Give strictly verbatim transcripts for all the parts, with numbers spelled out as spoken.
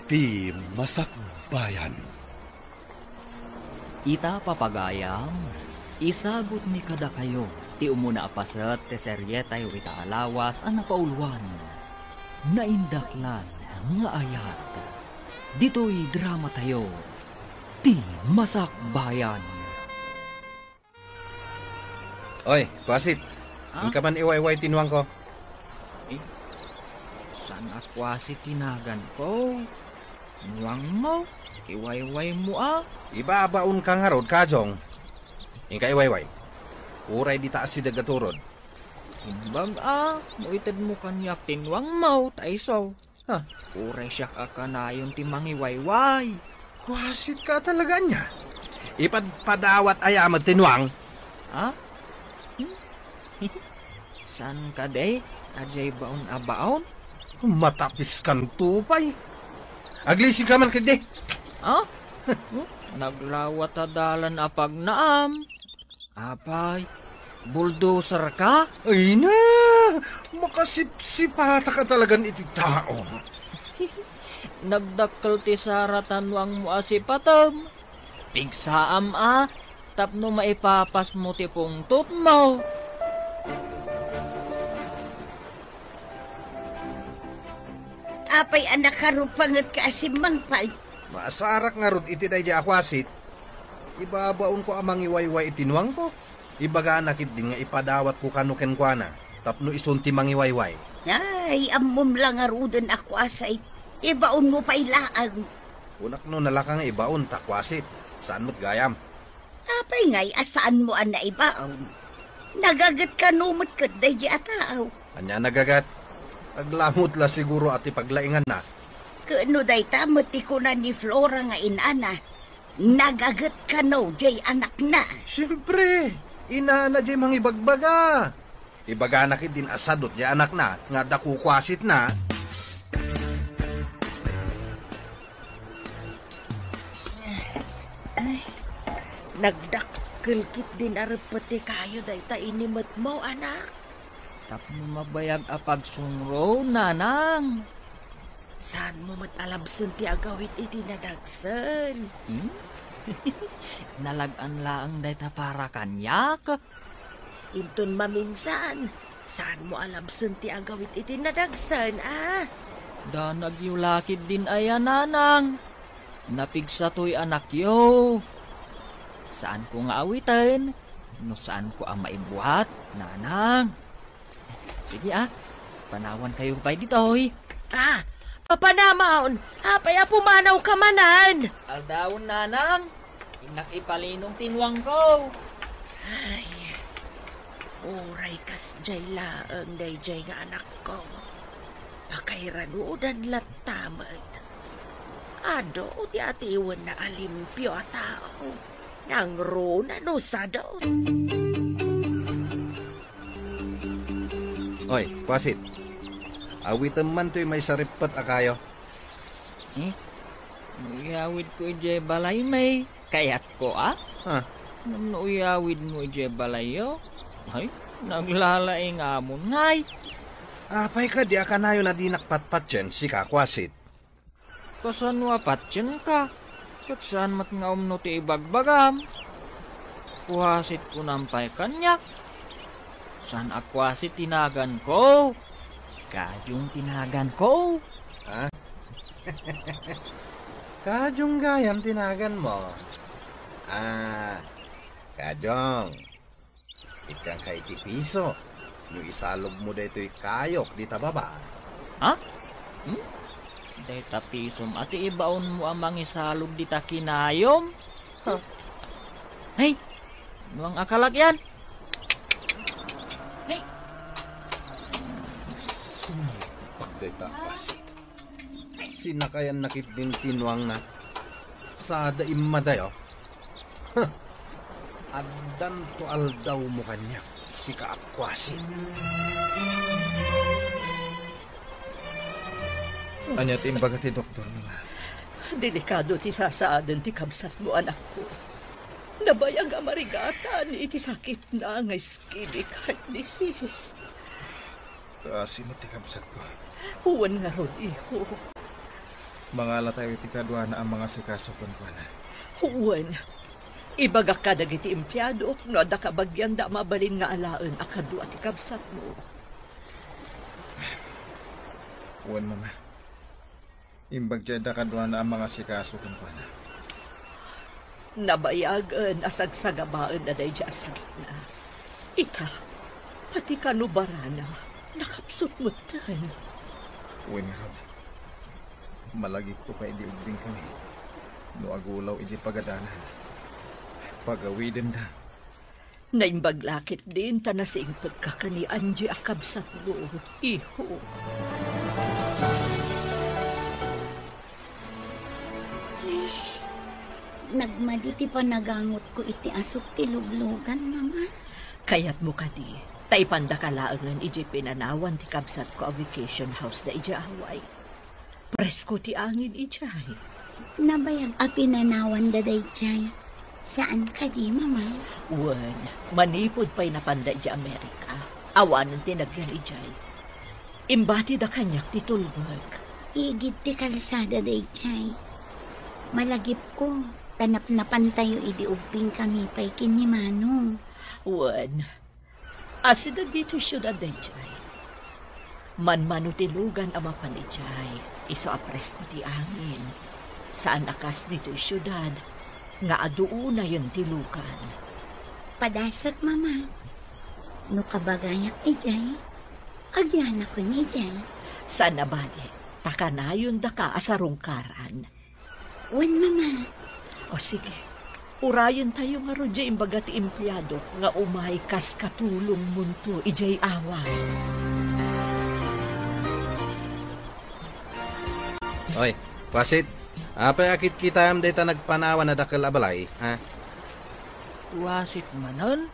Ti Masakbayan. Ita, papagayam, isagutmi kadakayo ti umuna a paset ti serietayo ita a lawas a napauloan, Naindaklan nga Ayat. Ditoy dramatayo, Ti Masakbayan. Oy, Kwasit. Ha? Inka man iwayway ti nuangko. Eh, saan a Kwasit ti naganko? Nuangmo, iwaywaymo a. Ibabaonka ngarud, Kajong. Inka iwayway. Uray dita asideg a turod. Imbag a, no itedmo kaniak ti nuangmo, ta isu. Ha? Uray siak a kanayon ti mangiwayway. Kuasitka talaga ania? Ipadpadawat aya met ti nuang? Ha? Hmm? Saan kadi? Adiay baon a baon? Matapiskanto pay. Aglisinka man ketdi. Ha? Hmm? Naglawat a dalan a pagnaam. Apay, bulldozer ka? Ay na! Makasipsipata ka talagan iti tao. Nagdakkel ti sara ta nuangmo a sipatem. Pigsaam a, tapno maipapasmo ti pungtotmo. Apay a nakarupanget ka a simmangpal? Maasarak ngarud iti daydi a kuasit. Ibabaonko a mangiwayway iti nuangko. Ibagana ketdin nga ipadawatko kano kenkuana tapno isun ti mangiwayway. Ay, ammom la ngaruden a kuasit. Ibaonmo pay laeng. Kunak no nalaka nga ibaon ta kuasit. Saan met gayam? Apay ngay a saanmo a naibaon? Nagaget kano met ket daydi a tao? Ania nagaget? Aglamut la siguro a ti paglainganna. Ket no dayta met ti kuna ni Flora nga inana, nagaget kano diay anakna? Siempre, inana diay mangibagbaga. Ibagana ketdin a sadut diay anakna nga adda kukuasitna. Ay, nagdakkel ketdin a reppet ti kayo dayta inimetmo, anak. Tapno mabayag a pagsungro, nanang. Saanmo met a labsen ti agawid iti nadagsen? Hmm? Nalag-an laeng dayta para kaniak. Inton maminsan, saanmo a labsen ti agawid iti nadagsen, a? Danagyo la ketdin aya, nanang. Napigsa toy anakyo. Saanko nga awiten no saanko a maibbuat, nanang. Sige, a. Panawankayo pay ditoy. A, papanamon! Apay a pumanawka manen? Aldawen, nanang. Innak ipalinong ti nuangko. Ay, uray kasdiay laeng daydiay nga anakko. Pakairanudan latta met. Adu ti atiwenna a limpio a tao. Nangruna no sadu. Oy, kuasit. Awitem man toy maysa reppet a kayo. Eh? No iyawidko idiay balaymi, kayatko a? Ha? Ngem no iyawidmo idiay balayyo, ay, naglalaing amon ngay. Apay kadi a kanayon a dinak patpatien, sika, kuasit? Kasano a patienka? Ket saan met nga umno ti ibagbagam? Kuasit kunam pay kaniak. Saan a kuasit ti naganko? Kajong ti naganko. Ha? Kajong gayam ti naganmo. Ah, Kajong. Ikkanka iti piso no isalogmo daytoy kayok dita baba. Ha? Hmm? Dayta pisom a ti ibaonmo a mangisalog dita kinayom? Ha? Hey! Nuang a kalak yan! Hey! Sumipag dayta a pasit. Sinakayanna ketdin ti nuangna. Sada immadayo. Huh. Addanto aldawmo kaniak, sika a kuasit. Ania ti imbaga ti doktor, Mila? Delikado ti sasaaden ti kabsatmo, anakko. Nabayag a marigatan iti sakitna nga ischemic heart disease. Kaasi met ti kabsatko. Wen ngarud, iho. Mangalatayo iti kaduana a mangasikaso kenkuana. Wen, ibagak kadagiti empleadok no adda kabagianda a mabalin nga alaen a kadua ti kabsatmo. Wen, Mama. Imbag ti adda kaduana a mangasikaso kenkuana. Nabayagen a sagsagabaenna daydi a sakitna. Ita, pati kanubarana, nakapsut metten. Wen ngarud, malagipko pay idi ubbingkami no agulaw idi pagadanan. Pagawidenda. Naimbag la ketdin ta nasingpetka ken ni Angie a kabsatmo, iho. Nagmadi ti panagangutko iti asuk ti luglugan, Mama. Kayatmo kadi, ta ipandaka laengen idiay pinanawan ti kabsatko a vacation house da idiay Hawaii. Presko ti angin idiay. Nabayag a pinanawanda daydiay. Saan kadi, Mama? Wen, manipud pay napanda idiay Amerika, awanen ti nagyan idiay. Imbatida kaniak ti tulbek. Igid ti kalsada daydiay. Malagipko, ta napnapantayo idi ubbingkami pay ken ni Manong. Wen, asideg ditoy siudad daydiay. Manmano ti lugan a mapan idiay, isu a presko ti angin. Saan a kas ditoy siudad, nga adu unayen ti lugan. Padasek, Mama. No kabagayak idiay, agyanaken idiay. Saan a bale, ta kanayon daka a sarungkaran. Wen, Mama. O sige, urayentayo ngarud diay imbaga ti empleado nga umay kas katulongmonto idiay awang. Oy, Kuasit, apay a kitkitaem dayta nagpanawan a dakkel a balay, ha? Kuasit manen?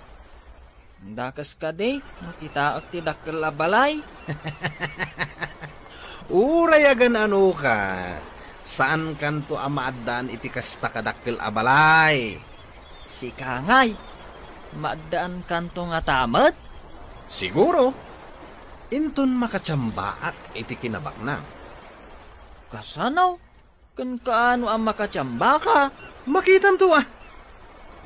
Dakes kadi no kitaek ti dakkel a balay? Uray agan-anoka, saankanto a maaddaan iti kasta kadakkel a balay. Sika ngay, maaddaankanto ngata met? Siguro. Inton makatiambaak iti kinabaknang. Kasano? Ken kaano a makatiambaka? Makitamto a.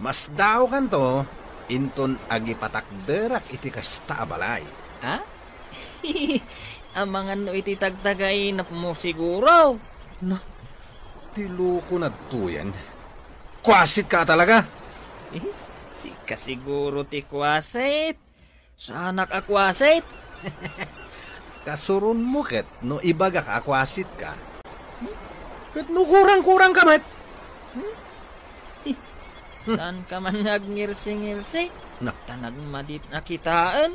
Masdaokanto inton agipatakderak iti kasta a balay. Ha? Amangan no iti tagtagainepmo siguro. Na, ti loko nadtoyen. Kuasitka a talaga? Sika siguro ti kuasit. Saanak a kuasit? Kasuronmo ket no ibagak a kuasitka. Ket no kurang-kurangka met? Saanka man nga agngirsi-ngirsi? Na. Ta nagmadit a kitaen?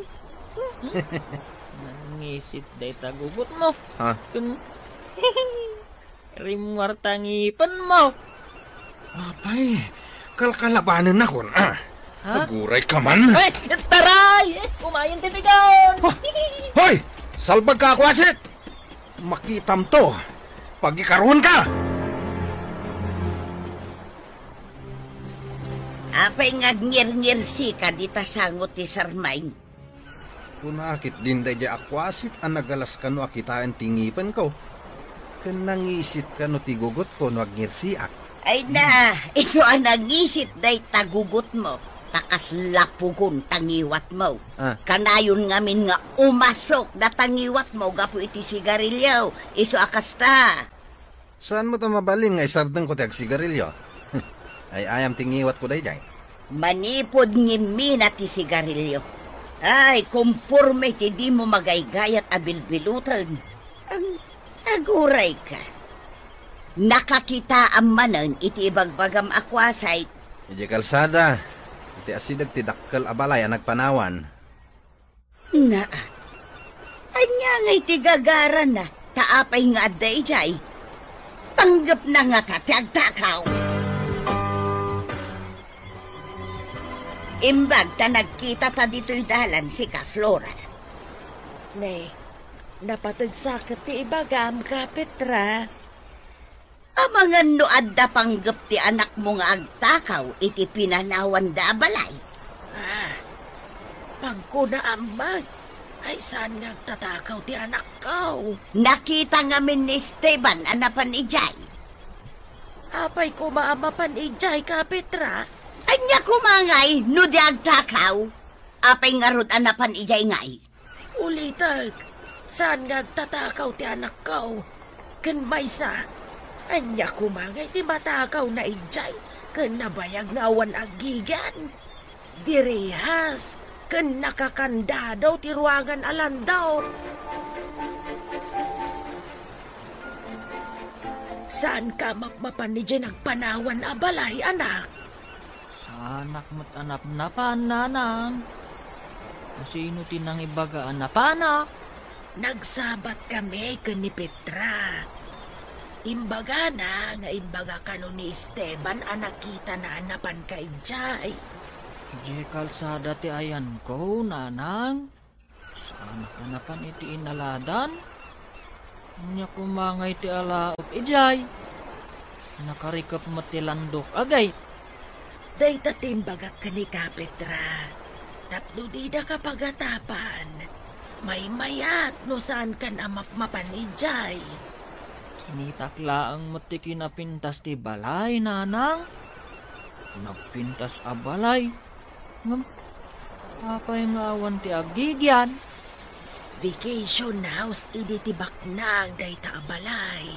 Nangisit dayta gugotmo. Ha? Ken Rimmuar ta ngipenmo. Apay, kalkalabanennakon, a? Ha? Agurayka man. Ay, taray! Umayen ti tigon! Ah, hoy! Salbagka a kuasit! Makitamto. Pagikaruenka! Apay nga agngirngirsika dita sango ti sarmaing? Kuna ketdin daydiay a kuasit a nagalas kano a kitaen ti ngipenko, ken nangisit kano ti gugotko no agngirsiak. Ay na, isu a nangisit dayta gugotmo, ta kasla pugon ta ngiwatmo. Ah. Kanayon ngamin nga umasok data ngiwatmo gapu iti sigarilio, isu a kasta. Saanmo ta mabalin nga isardengko ti agsigarilio? Ay-ayam ti ngiwatko daydiay. Manipud ngimmina ti sigarilio. Ay, komporme ti dimo magaygayat a bilbiloten. Ang agurayka. Nakakitaam manen iti ibagbagam a kuasit. Idiay kalsada, iti asideg ti dakkel a balay a nagpanawan. Naa. Ania ngay ti gagarana, ta apay nga adda idiay? Panggepna ngata ti agtakaw. Imbag ta nagkitata ditoy dalan, sika, Flora. Ne, napateg sa ket ti ibagam, Kapetra. Amangan no adda panggep ti anakmo nga agtakaw iti pinanawanda a balay. Ah, pagkunaam met. Ay, saan nga agtatakaw ti anakko? Nakita ngamin ni Esteban a napan idiay. Apay koma a mapan idiay, Kapetra? Ania koma ngay no di agtakaw? Apay ngarud a napan idiay ngay? Ulitek, saan nga agtatakaw ti anakko? Ken maysa, ania koma ngay ti matakawna idiay ken nabayag nga awan aggigyan? Direhas ken nakakandado ti ruangan a landok. Saanka a mapmapan idiay nagpanawan a balay, anak? Saanak met a napnapan, nanang. Sino ti nangibaga a napanak? Nagsabat kami ken ni Petra. Imbagana nga imbaga kano ni Esteban a nakitana a napanka idiay. Idiay kalsada ti ayanko, nanang. Saanak a napan iti inaladan? Ania koma ngay ti alaek idiay? Nakarikep met ti landok a gate. Dayta ti imbagak kenka, Petra. Tapno didaka pagatapan, maymayat no saankan a mapmapan idiay. Kinitak laeng met ti kinapintas ti balay, nanang. Nagpintas a balay. Ngem, apay nga awan ti agigian? Vacation house idi ti baknang dayta a balay.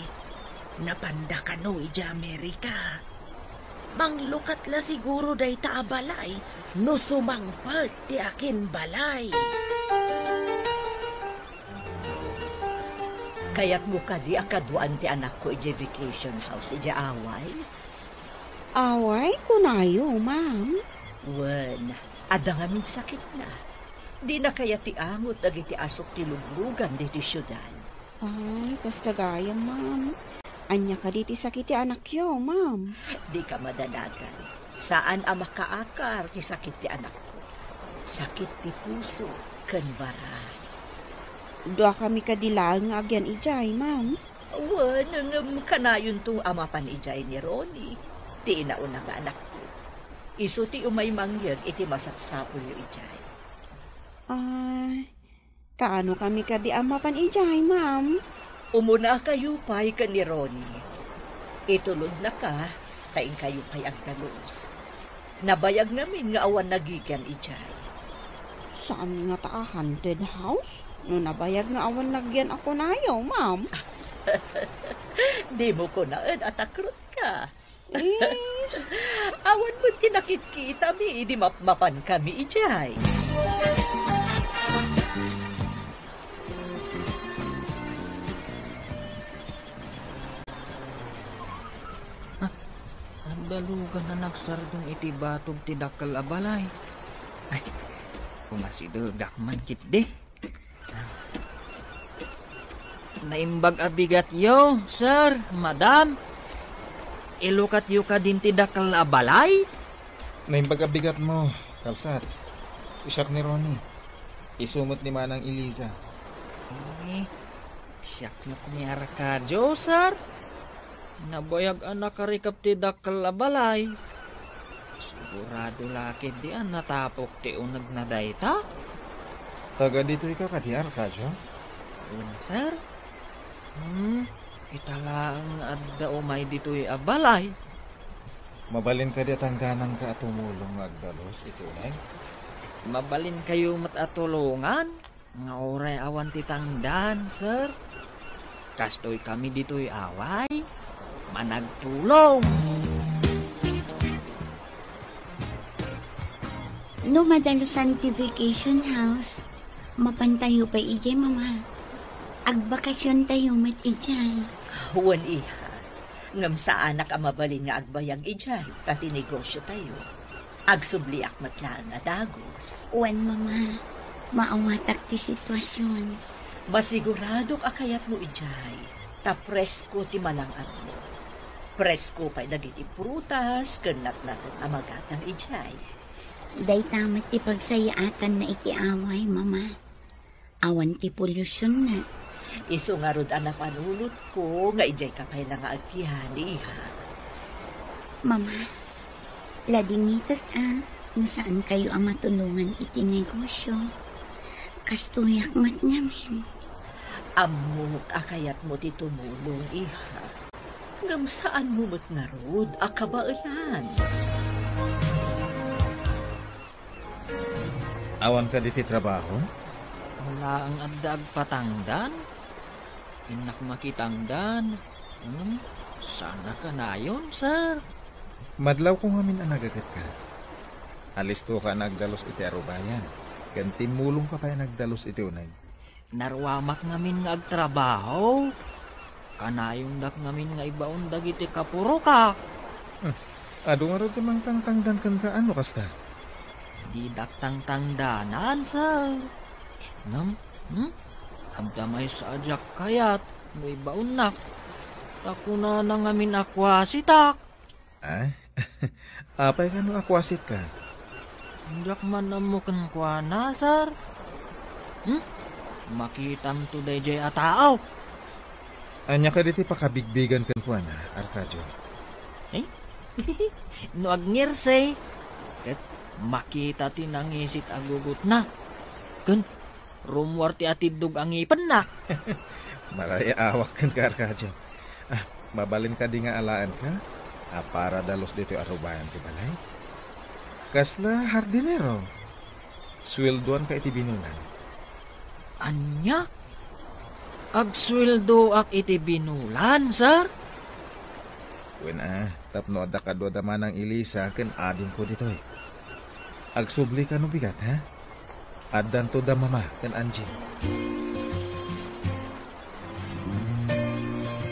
Napanda kano idiay Amerika. Manglukat la siguro dayta a balay no sumangpet ti akinbalay. Kayatmo kadi a kaduaan ti anakko idiay vacation house idiay Hawaii? Hawaii, kunayo, ma'am? Wen, adda ngamin sakitna. Dina kayat ti angot dagiti asok ti luglugan ditoy siudad. Ay, kasta gayam, ma'am. Ania kadi ti sakit ti anakyo, ma'am? Dika madanagan. Saan a makaakar ti sakit ti anakko. Sakit ti puso ken bara. Duakami kadi laeng nga agyan idiay, ma'am. Wen, ngem kanayonto a mapan idiay ni Ronnie, ti inauna nga anakko. Isu ti umay mangyeg iti masapsapulyo idiay. Ay, kaano kami kadi a mapan idiay, ma'am? Umunakayo pay ken ni Ronnie. Itulodnaka, ta inkayo pay agdalus. Nabayag ngamin nga awan nagigian idiay. Saan ngata a haunted house? No nabayag nga awan nagigian a kunayo, ma'am. Dimo kunaen a takrotka. Eh? Awan met ti nakitkitami idi mapmapankami idiay. Ah, agdalugan a nagsardeng iti batog ti dakkel a balay. Ay, kumasidegak man ketdi. Naimbag a bigatyo, sir, madam. Ilukatyo kadin ti dakkel a balay? Naimbag a bigatmo, kalsat. Siak ni Ronnie. Isu met ni Manang Eliza. Eh, siak met ni Arcadio, sir. Nabayag a nakarikep ti dakkel a balay. Sigurado la ketdi a natapok ti unegna dayta? Taga ditoy ka kadi, Arcadio? Wen, sir. Hmm, ita laeng nga adda umay ditoy a balay. Mabalin kadi a tangdananka a tumulong nga agdalus iti uneg? Mabalinkayo met a tulongan? Nga uray awan ti tangdan, sir. Kastoy kami ditoy Hawaii. Managtulong. No madalusan ti vacation house, mapantayo pay idiay, Mama. Agbakasiontayo met idiay. Wen, iha. Ngem saanak a mabalin nga agbayag idiay, ta ti negosyotayo. Agsubliak met laeng a dagus. Wen, Mama, maawatak ti sitwasion. Masiguradok a kayatmo idiay, ta presko ti malang-atmo. Presko pay dagiti prutas ken natnateng a magatang idiay. Dayta met ti pagsayaatanna iti Hawaii, Mama. Awan ti polusyon na. Isu ngarud a napanunotko nga idiayka pay la nga agyan, iha. Mama, ladingitek a no saankayo a matulongan iti negosyo. Kastoyak met ngamin. Ammok a kayatmo ti tumulong, iha. Ngem saanmo met ngarud a kabaelan. Awan kadi ti trabaho? Laeng adda agpatangdan? Innak makitangdan. Hmm? Saan a kanayon, sir? Madlawko ngamin a nagagetka. Alistoka a nagdalus iti arubayan, ken timmulongka pay a nagdalus iti uneg. Naruamak ngamin nga agtrabaho. Kanayondak ngamin nga ibaon dagiti kapurokak. Hmm. Adu ngarud ti mangtangtangdan kenka, ano kasta? Didak tangtangdanan, sir. Ngem, hmm? Adda maysa a diak kayat no ibaonnak. Ta kunana ngamin a kuasitak. Ah? Apay kano a kuasitka? Diak man ammo kenkuana, sir. Hmm? Makitam to daydiay a tao. Ania kadi ti pakabigbigan kenkuana, Arcadio? Eh? No agngirsi, ket makita ti nangisit a gugotna. Ken rummuar ti atiddog a ngipenna. Marayaawak kenka, Arcadio. Ah, mabalin kadi nga alaenka a para dalus ditoy arubayan ti balay? Kasla hardinero? Sueldoanka iti binulan. Ania? Agsueldoak iti binulan, sir? Wen a, tapno adda kaduada manang Elisa ken adingko ditoy. Agsubli kano bigat, ha? Addanto da Mama ken Angie.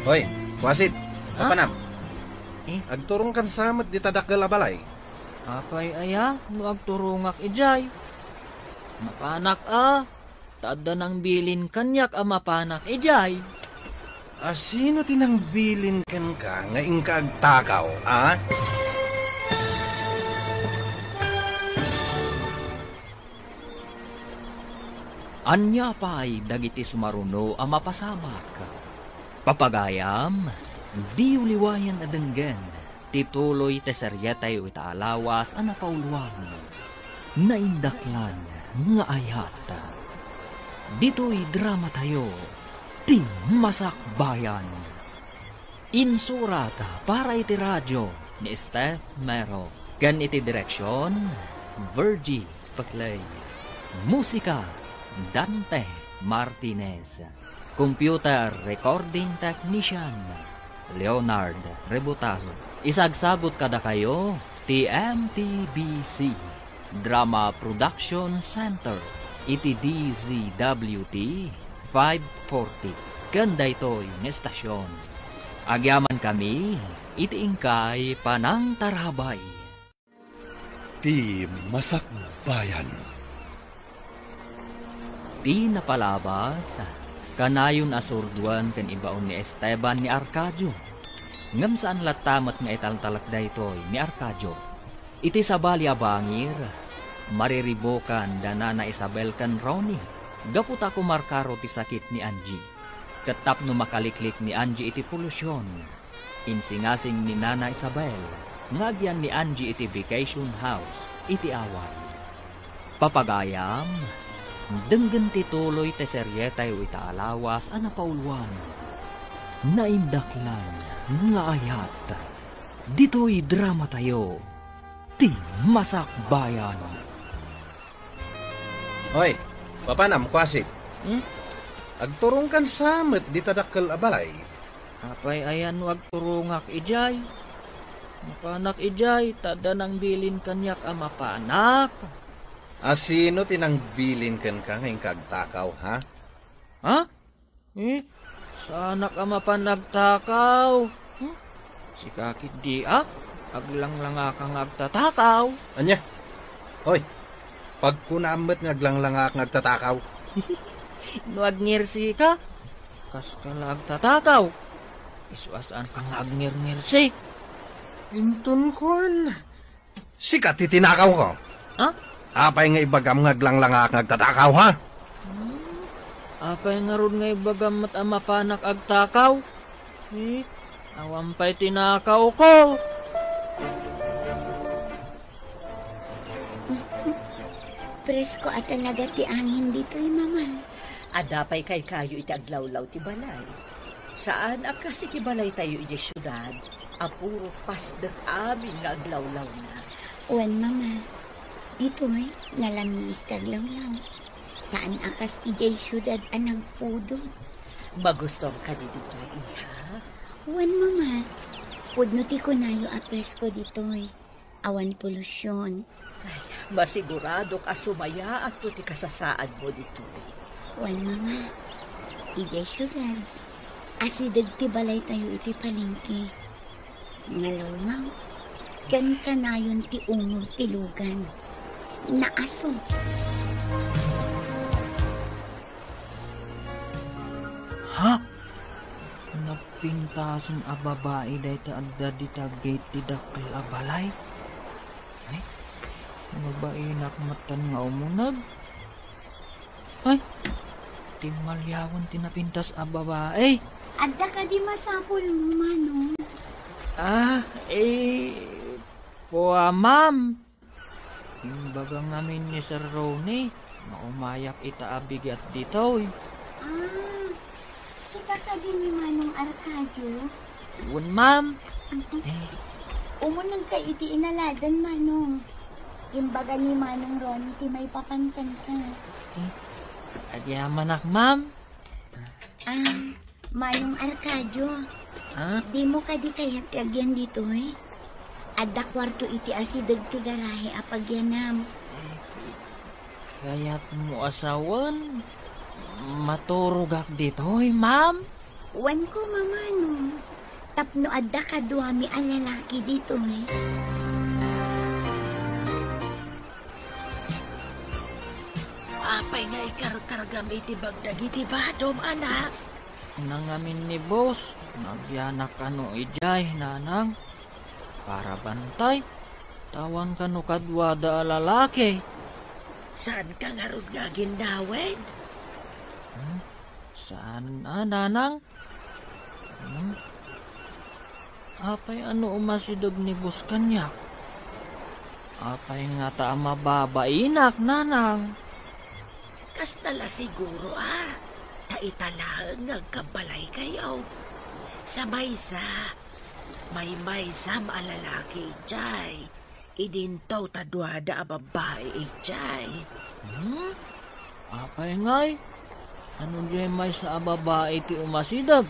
Hoy, kuasit, Ha? Mapanam. Eh? Agturongkan sa met dita dakkel a balay. Apay aya no agturongak idiay? Mapanak a, ta adda nangbilin kaniak a mapanak idiay. A, sino ti nangbilin kenka nga inka agtakaw, a? Ania pay dagiti sumaruno a mapasamak? Papagayam, diyo liwayan a denggen ti tuloy ti serietayo ita a lawas a napauluan, Naindaklan nga Ayat. Ditoy dramatayo, Ti Masakbayan. Insurat para iti radio ni Steph Mero ken iti direksion, Virgie Peclay. Musika, Dante Martinez. Computer recording technician, Leonard Rebutal. Isagsabot kadakayo ti M T B C Drama Production Center iti D Z W T five forty ken daytoy nga estasyon. Agyamankami iti inkay panangtarabay. Ti Masakbayan. Ti napalabas, kanayon a surduen ken ibaon ni Esteban ni Arcadio. Ngem saan latta met nga italtalek daytoy ni Arcadio. Iti sabali a bangir, mariribukan da Nana Isabel ken Ronnie gapu ta kumarkaro ti sakit ni Angie. Ket tapno makaliklik ni Angie iti polusyon, insingasing ni Nana Isabel nga agyan ni Angie iti vacation house iti away. Papagayam, denggen ti tuloy ti serietayo ita a lawas a napauluan, Naindaklan nga Ayat. Ditoy dramatayo, Ti Masakbayan. Hoy, mapanam, kuasit. Hmm? Agturongkan sa met dita dakkel a balay. Apay aya no agturongak idiay? Mapanak idiay, ta adda nangbilin kaniak a mapanak. A, sino ti nangbilin kenka nga inka agtakaw, ha? Ha? Eh, saanak a mapan agtakaw. Hmm? Sika ketdi a, aglanglangaka nga agtatakaw. Ania? Hoy, pagkunaam met nga aglanglangak nga agtatakaw. No agngirsi ka, kas ka la agtatakaw. Isu a saan ka nga agngirngirsi. Inton kuan, sika ti tinakawko. Ha? Apay nga ibagam nga aglanglangak nga agtatakaw, ha? Hmm? Apay ngarud nga ibagam met a mapanak agtakaw? Eh, awan pay tinakawko. Presko a talaga ti angin ditoy, Mama. Adda pay kaykayo iti aglawlaw ti balay. Saan a kas iti balaytayo idiay siudad a puro pasdek amin nga aglawlawna. Wen, Mama. Ditoy, nalamiis ti aglawlaw. Saan a kas idiay siudad a nagpudot. Magustom kadi ditoy, iha? Wen, Mama. Pudno ti kunayo a presko ditoy. Awan polusyon. Ay, masiguradok a sumayaatto ti kasasaadmo ditoy. Wen, Mama, idiay siudad, asideg ti balaytayo iti palengke. Nalawmaw, ken kanayon ti umog ti lugan. Naaso. Ha? Nagpintasen a babai dayta adda dita gate ti dakkel a balay? Ay, nabainak metten nga umuneg. Ay, timmaliawen ti napintas a babai. Adda kadi masapulmo, Manong? Ah, eh, pua, ma'am. Imbaga ngamin ni Sir Ronnie, maumayak ita a bigat ditoy. Ah, sika kadi ni Manong Arcadio? Wen, ma'am. Mhm. Eh. Umunegka iti inaladan, Manong. Imbaga ni Manong Ronnie ti maipapan kenka. Eh, agyamanak, ma'am. Ah, Manong Arcadio, ha? Dimo kadi kayat ti agyan ditoy? Adda kuarto iti asideg ti garahe a pagyanam. Kayatmo a sawen, maturogak ditoy, ma'am? Wen ko, Manong. Tapno adda kaduami a lalaki ditoy. Apay nga ikarkargam iti bag dagiti badom, anak? Nangamin ni boss, nagyanak kano idiay, nanang. Para bantay, ta awan kano kaduada a lalaki. Saanka ngarud nga agindawed? Hmm? Saan a, nanang? Hmm? Apay a no umasideg ni boss kaniak? Apay ngata a mababainak, nanang? Kasta la siguro a, ta ita laeng nga agkabalaykayo. Sa maysa, maymaysam a lalaki idiay. Idinto ta duada a babbai idiay. Hmm? Apay ngay? Ano diay maysa a babai ti umasideg?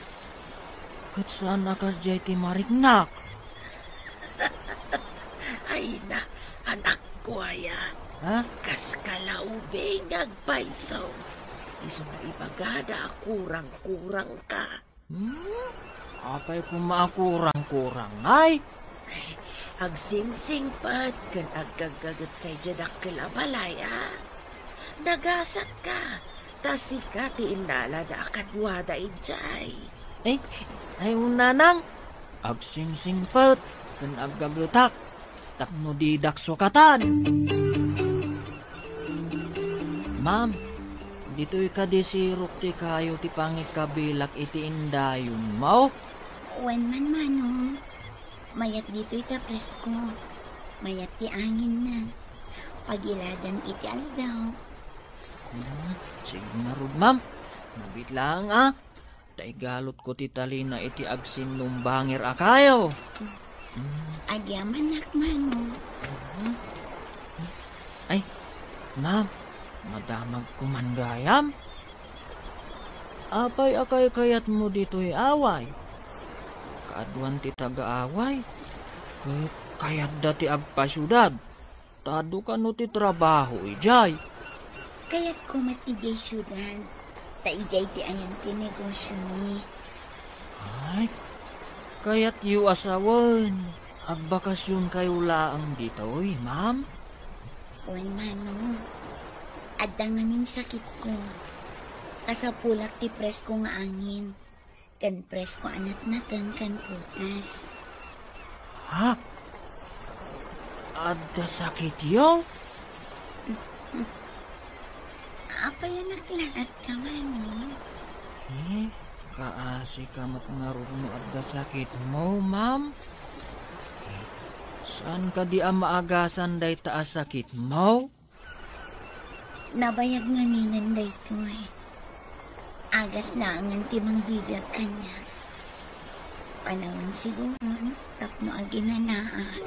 Ket saan a kasdiay ti mariknak? Ay na, anakko aya. Ha? Kas kalaubing nga agpayso. Isu nga ibagada a kurang-kurangka. Hmm? Apay koma a kurang-kurang, ay? Agsingsingpet ken aggaggagetka idiay dakkel a balay, a? Nagasatka, ta sika ti innalada a kaduada idiay. Eh, ay, unanang, agsingsingpet ken aggagetak. Tapno didak sukatan. Ma'am, ditoy kadi sirok ti kayo ti pangikabilak iti indayonmo? Wen man, Manong. Mayat ditoy ta presko. Mayat ti anginna. Pagiladan iti aldaw. Hmm, sige ngarud, ma'am. Nabit laeng, a. Ta igalutko ti talina iti agsinnumbangir a kayo. Mm. Agyamanak, Manong. Mhm. Ay, ma'am, madamagko man gayam. Apay a kaykayatmo ditoy away? Kaaduan ti taga-away. Ket kayatda ti agpasiudad. Ta adu kano ti trabaho idiay? Kayatko met idiay siudad, ta idiay ti ayan ti negosyomi. Ay, kayatyo a sawen, agbakasionkayo laeng ditoy, ma'am? Wen, Manong. Adda ngamin sakitko. Kasapulak ti presko nga angin. Ken presko a natnateng ken prutas. Ha? Adda sakityo? Apay a naklaat ka, Manong? Eh, kaasi ka met ngarud no adda sakitmo, ma'am? Eh, saan kadi a maagasan dayta a sakitmo? Nabayag ngaminen daytoy. Agas laengen ti mangbibiag kaniak. Panawen siguron tapno aginanaan.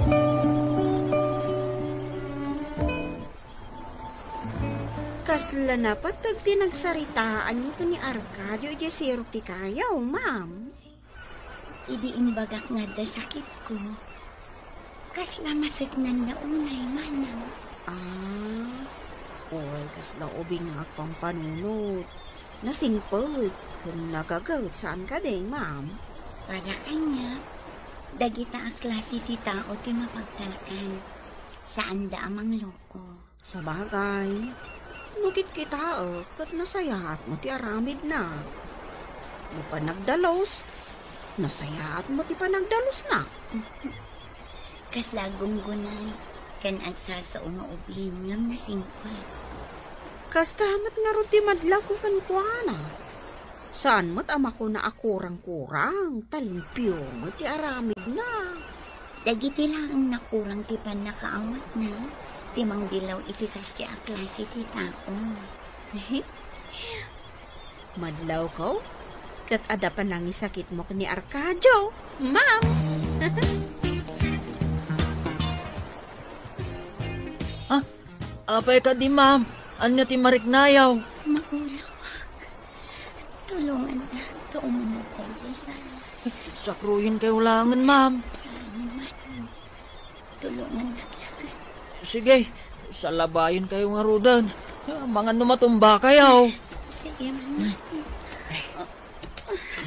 Kasla napateg ti nagsaritaanyo ken ni Arcadio idiay sirok ti kayaw, ma'am? Idi imbagak nga adda sakitko, kasla maseknanna unay, manang. Ah, uray kasla ubing nga agpampanunot. Nasingpet ken nagaget, saan kadi, ma'am? Para kaniak, dagita a klase ti tao ti mapagtalkan. Saanda a mangloko. Sabagay, no kitkitaek, ket nasayaat met ti aramidna. No panagdalus, nasayaat met ti panagdalusna. Kasla aggunggunay, ken agsasao nga ubli ngem nasingpet. Kasta met ngarud ti madlawko kenkuana. Saan met a makuna a kurang-kurang, ta limpio met ti aramidna. Dagiti laeng nakurang ti pannakaawatna, ti mangbillaw iti kasdi a klase ti tao. Madlawko, ket adda panangisakitmo ken ni Arcadio, ma'am. Ah, apay kadi, ma'am? Ania ti mariknayaw? Maulawak. Tulongannak ta umuneg daydiay sala. Sakruyenkayo laengen, ma'am. Saan man. Tulongannak laeng. Sige, salabayenkayo ngaruden. Amangan no matumbakayo. Sige, ma'am.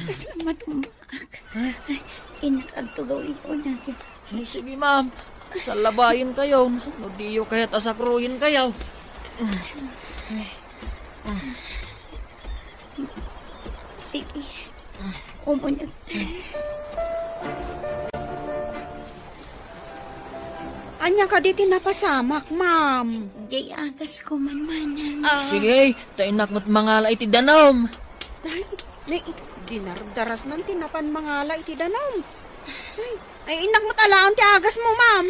Kasla matumbaak. Ay, innak agtugaw iti uneg. Ay, sige, ma'am. Salabayenkayo. No diyo kayat a sakruyenkayo. Sige. Umuneg. Ania kadi ti napasamak, ma'am? Diay agasko man, manang. Ah. Sige, ta innak met mangala iti danum. Ay, nay, dinardarasnan ti napan mangala iti danum. Ay, ay, innak met alaen ti agasmo, ma'am.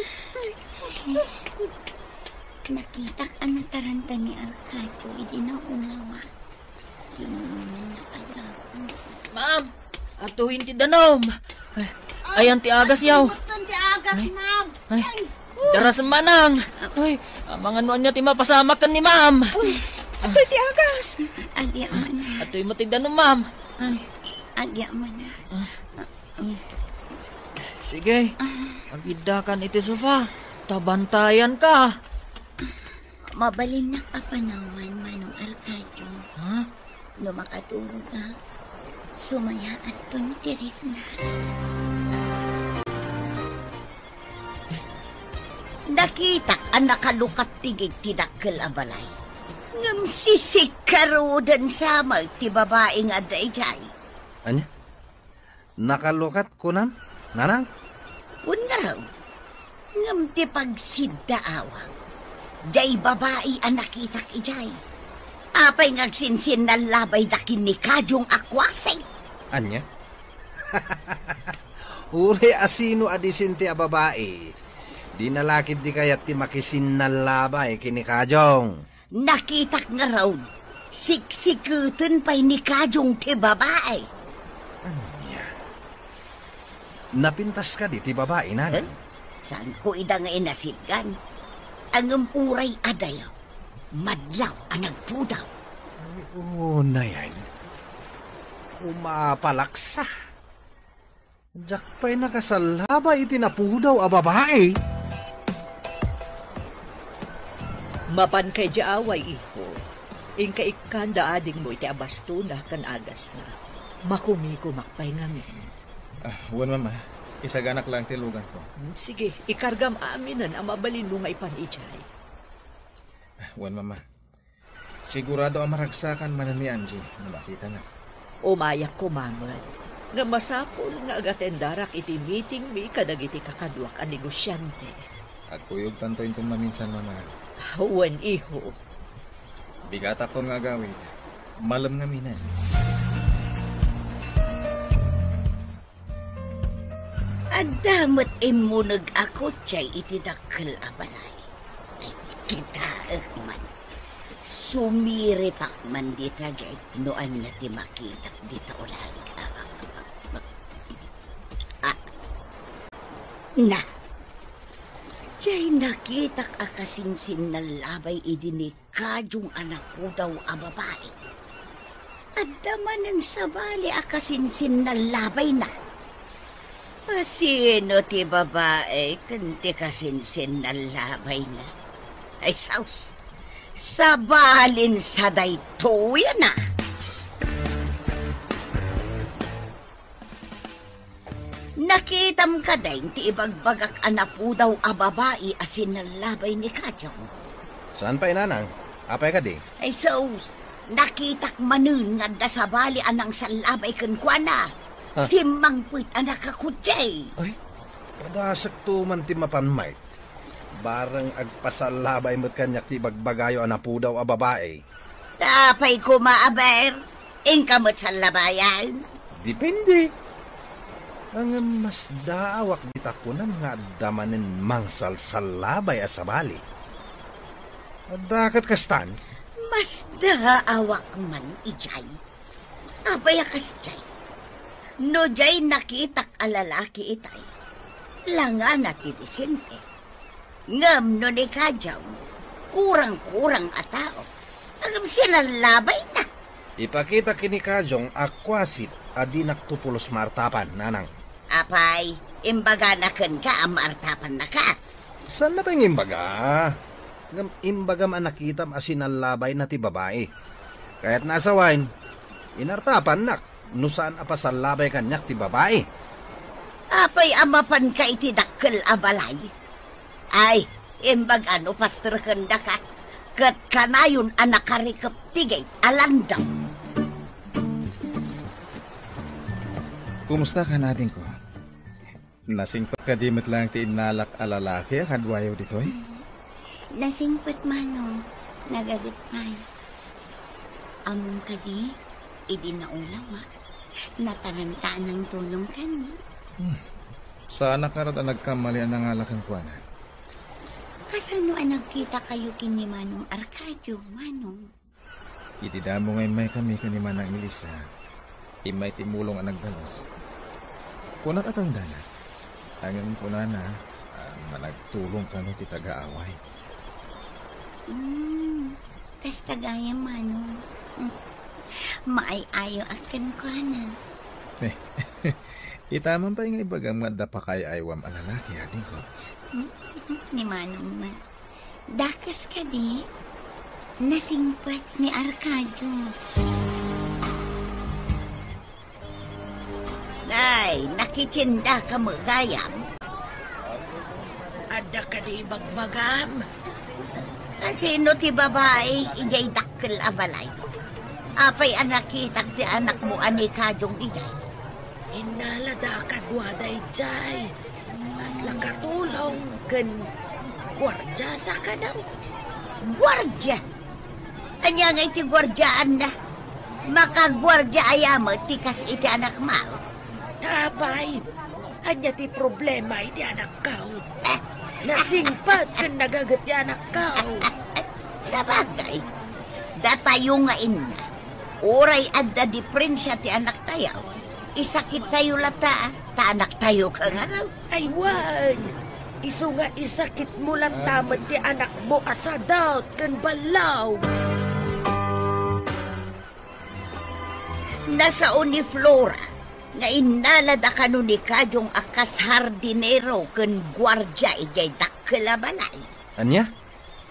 Nakitak a nataranta ni Arcadio idi naulawak. Kinunana a dagus. Ma'am, atuyen ti danum. Ay, ayan ti agasyo. Atuyen ti agas, ma'am. Ay, ay, daras manang. Ay, amangan no ania ti mapasamak ken ni ma'am. Uy, atuy ti agas. Agyaman. Atuy met ti danum, ma'am. Ay, agyaman. Sige, agiddakan iti sofa. Ta bantayanka. Mabalinnak a panawan, Manong Arcadio. Ha? No makaturogak, sumayaatton ti riknak. Nakitak a nakalukat ti gig ti dakkel a balay. Ngem sisikkaruden sa met ti babai nga adda idiay. Ania? Nakalukat kunam, nanang? Wen ngarud, ngem ti pagsiddaawak, diay babai a nakitak idiay. Apay nga agsinsinnallabay da ken ni Kajong a kuasi? Ania? Uray a sino a disente a babai, dina la ketdi kayat ti makisinnallabay ken ni Kajong. Nakitak ngarud, siksiketen pay ni Kajong ti babai. Ania? Napintas kadi ti babai, nanang? Eh? Saanko ida nga inasitgan? Ngem uray adayo, madlaw a nagpudaw. Oo, nayan. Umapalaksa. Diak pay nakasallaba iti napudaw a babai. Mapanka idiay away, iho. Inka ikkanda adingmo iti abastona ken agasna. Makumikumak pay ngamin. Ah, wen, Mama. Isaganak laeng ti luganko. Hmm, sige, ikargam aminen a mabalinmo nga ipan idiay. Ah, wen, Mama. Sigurado a maragsakan manen ni Angie no makitana. Umayak koma met nga masapul nga agatendarak iti meetingmi kadagiti kakaduak a negosiante. Agkuyogtanto inton maminsan, Mama. Wen, iho. Bigatakon nga agawid. Malem ngaminen. Adda met immuneg a kotsay iti dakkel a balay. Ay, kitaek man. Sumiripak man dita gayam no ania ti makitak dita ulaen. Ah, na. Diay nakitak a kasinsinnallabay idi ni Kajong a napudaw a babai. Adda manen sabali a kasinsinnallabayna. Asino ti babai ken ti kasinsinnallabayna? Ay, saus. Sabalin sa daytoy, ana. Nakitam kadi ti ibagbagak a napudaw a babai a sinallabay ni Kajong? Saan pay, nanang? Apay kadi? Ay, sus, nakitak manen nga adda sabali a nangsallabay kenkuana. Ha? Simmangpet a nakakutse. Ay, padasekto man ti mapan, Mike. Bareng agpasallabay met kaniak ti ibagbagayo a napudaw a babai. Apay koma, aber, inka met sallabayan? Depende. Ngem masdaawak dita kunan nga adda manen mangsalsallabay a sabali. Adda ket kastan? Masdaawak man idiay. Apay a kasdiay? No diay nakitak a lalaki itay, langana ti disente. Ngem no ni Kajong, kurang-kurang a tao. Ngem sinallabay na. Ipakita ken ni Kajong a kuasit a dinakto pulos maartapan, nanang. Apay, imbagana kenka a maartapannaka? Saanna pay nga imbaga? Ngem imbagam a nakitam a sinallabay na ti babai. Kayatna a sawen, inartapannak no saan a pasallabay kaniak ti babai. Apay a mapanka iti dakkel a balay? Ay, imbaga no pasterkendaka, ket kanayon a nakarikep ti gate a landam. Kumusta ka, adingko? Nasingpet kadi met laeng ti innalak a lalaki a kaduayo ditoy? Nasingpet, Manong. Nagaget pay. Ammom kadi, idi naulawak, nataranta a nangtulong kaniak. Hmm. Saanak ngarud a nagkamali a nangala kenkuana. Kasano a nagkitakayo ken ni Manong Arcadio, Manong? Iti damo nga immaykami ken ni Manang Elisa, immay ti mulong a nagdalus. Kunak a tangdana. Ngem kunana, ah, managtulong kano ti taga-away. Hmm, kasta gayam, Manong. Hmm. Maay-ayo a kenkuana. Eh, ita man pay nga ibagam nga adda pakaay-aywam a lalaki, adingko. Hmm, ni Manong man. Dakes kadi, nasingpet ni Arcadio. Ay, nakitiendaka met gayam? Adda kadi ibagbagam? Asino ti babai idiay dakkel a balay? Apay a nakitak ti anakmo a ni Kajong idiay? Innalada a kaduada idiay. Kasla katulong ken guardia sa kano. Guardia? Ania nga iti guardiaanna? Makaguardia aya met ti kas iti anakmo? Apay, ania ti problema iti anakko? Nasingpet ken nagaget ti anakko. Sabagay, datayo nga inna, uray adda diprensia ti anaktayo, isakittayo latta, ta anaktayo kangaraw. Ay, wen! Isu nga isakitmo latta met ti anakmo a sadot ken ballaw. Nasao ni Flora nga innalada kano ni Kajong a kas hardinero ken guardia idiay dakkel a balay. Ania?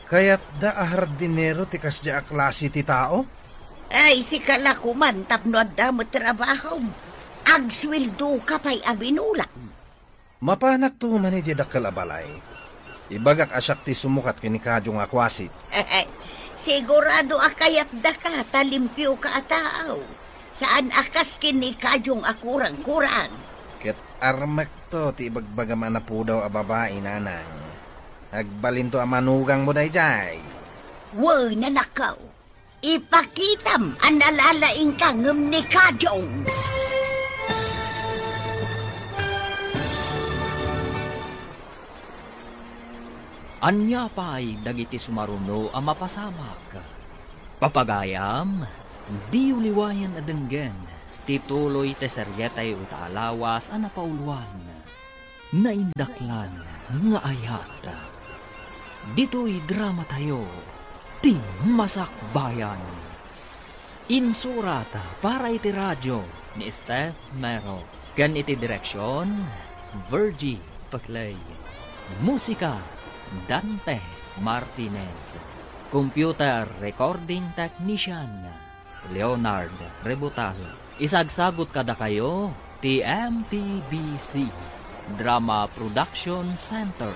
Kayatda a hardinero ti kasdiay a klase ti tao? Ay, sika la koman tapno adda met trabahom. Agsueldoka pay a binulang. Mapanakto man idiay dakkel a balay. Ibagak a siak ti sumukat ken ni Kajong a kuasit. Sigurado a kayatdaka ta limpioka a tao. Saan a kas ken ni Kajong a kurang-kurang. Ket armekto ti ibagbagam a napudaw a babai, nanang. Agbalinto a manugangmo daydiay. Wen, anakko. Ipakitam a nalalaingka ngem ni Kajong. Ania pay dagiti sumaruno a mapasamak? Papagayam, diyo liwayan a denggen ti tuloy ti serietayo ita a lawas a napauloan, Naindaklan nga Ayat. Ditoy dramatayo, Ti Masakbayan. Insurat para iti radio ni Steph Mero ken iti direksion, Virgie Paclay. Musika, Dante Martinez. Computer recording technician, Leonard Rebutal. Isagsagut kadakayo ti M P B C Drama Production Center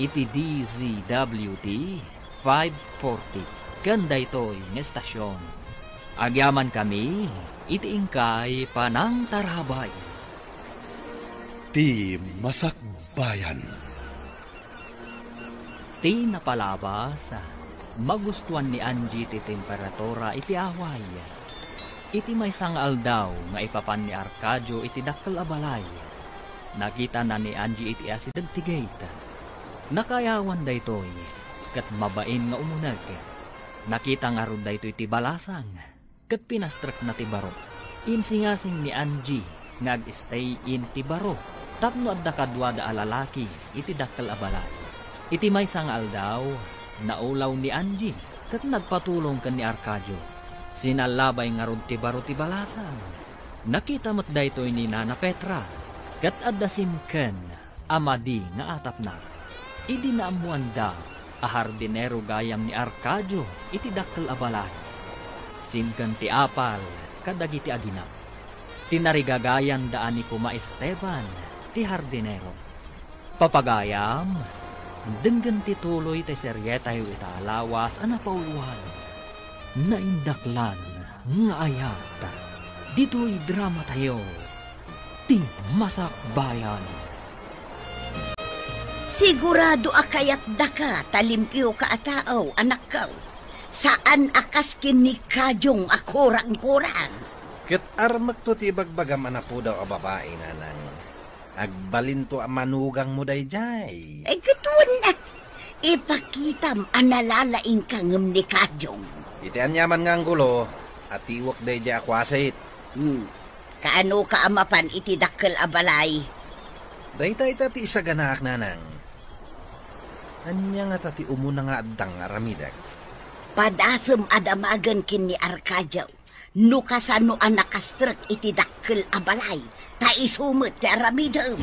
iti D Z W T five forty ken daytoy nga estasyon. Agyamankami iti inkay panangtarabay. Ti Masakbayan. Ti napalabas, magustuan ni Angie ti temperatura iti away. Iti maysa nga aldaw nga ipapan ni Arcadio iti dakkel a balay, nakitana ni Angie iti asideg ti gate. Nakaayawan daytoy, ket mabain nga umuneg. Nakita ngarud daytoy ti balasang ket pinastrekna ti baro. Insingasing ni Angie nga ag-stay in ti baro tapno adda kaduada a lalaki iti dakkel a balay. Iti maysa nga aldaw, naulaw ni Angie ket nagpatulong ken ni Arcadio. Sinallabay ngarud ti baro ti balasang. Nakita met daytoy ni Nana Petra ket adda simken a madi nga atapna. Idi naammoanda a hardinero gayam ni Arcadio iti dakkel a balay, simken ti apal kadagiti agina. Tinarigagayanda a ni Kuma Esteban ti hardinero. Papagayam, denggen ti tuloy ti serietayo ita a lawas a napauloan. Naindaklan nga Ayat. Ditoy dramatayo, Ti Masakbayan. Sigurado a kayatdaka ta limpioka a tao, anakko. Saan a kas ken ni Kadiong a kurang-kurang. Ket armekto ti ibagbagam a napudaw a babai, nanang. Agbalinto a manugangmo daydiay. Ay, ket wen a, ipakitam a nalalaingka ngem ni Kadiong. Iti aniaman nga anggulo, atiwek daydiay a kuasit. Hmm. Kaanoka a mapan iti dakkel a balay? Dayta ita ti isaganaak, nanang. Ania ngata ti umuna nga adda nga aramidek? Padasem a damagen ken ni Arcadio. No kasano a nakastrek iti dakkel a balay, ta isu met ti aramidem.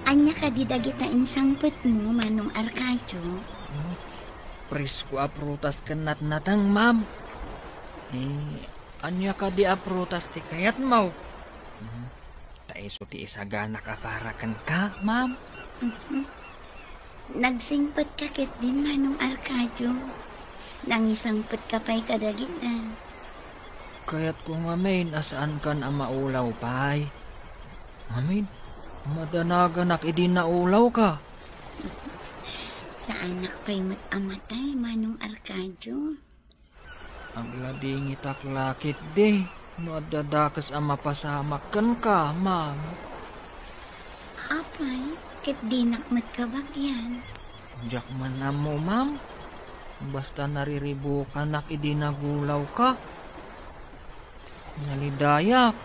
Ania kadi dagita insangpetmo, Manong Arcadio? Hmm, presko a prutas ken natnateng, ma'am. Eh, ania kadi a prutas ti kayatmo? Hmm, ta isu ti isaganak a para kenka, ma'am. Mhm. Nagsingpetka ketdin, Manong Arcadio. Nangisangpetka pay kadagita. Kayatko ngamin a saankan a maulaw pay. Ngamin, madanaganak idi naulawka. Saanak pay met a matay, Manong Arcadio. Agladingitak la ketdi no adda dakes a mapasamak kenka, ma'am. Apay, ket dinak met kabagian. Diak man ammo, ma'am. Basta nariribukanak idi nagulawka. Nalidayak,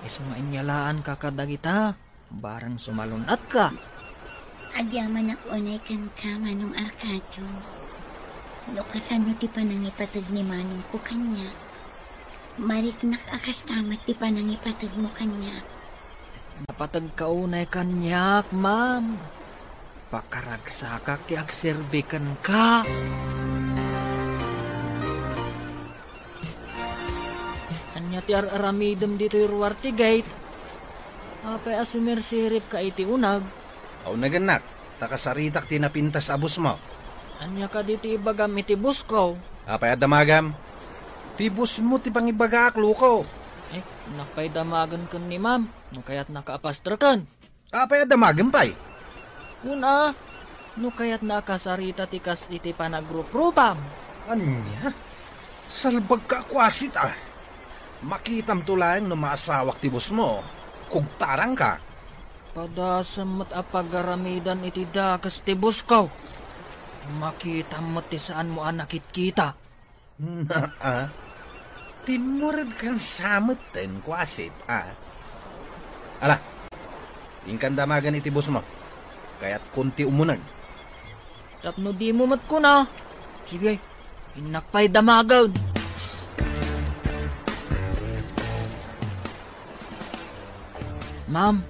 isu nga inyalaanka kadagita. Barang sumalun-atka. Agyamanak unay kenka, Manong Arcadio. No kasano ti panangipateg ni manongko kaniak, mariknak a kasta met ti panangipategmo kaniak. Napateg ka unay kaniak, ma'am. Pakaragsakak ti agserbi kenka. Ania ti ar-aramidem ditoy ruar ti gate? Apay a sumirsiripka iti uneg? Aunegennak, ta kasaritak ti napintas a busmo. Ania kadi ti ibagam iti busko? Apay a damagam? Ti busmo ti pangibagaak, loko. Eh, napay damagen ken ni ma'am, no kayatnaka a pastreken. Apay a damagem pay? Kuna, no kayatna a kasarita ti kas iti panagruprupam. Ania? Salbagka a kuasit a. Makitamto laeng no maasawak ti busmo. Kugtarangka. Padasem met a pagaramidan iti dakes ti busko. Makitam met ti saanmo a nakitkita. Naa. Timmured kan samet ten kuasit, a. Ala, inkan damagen iti boss mo. Kayatkon ti umuneg. Tapno dimo met kuna. Sige, innak pay damagen. Ma'am,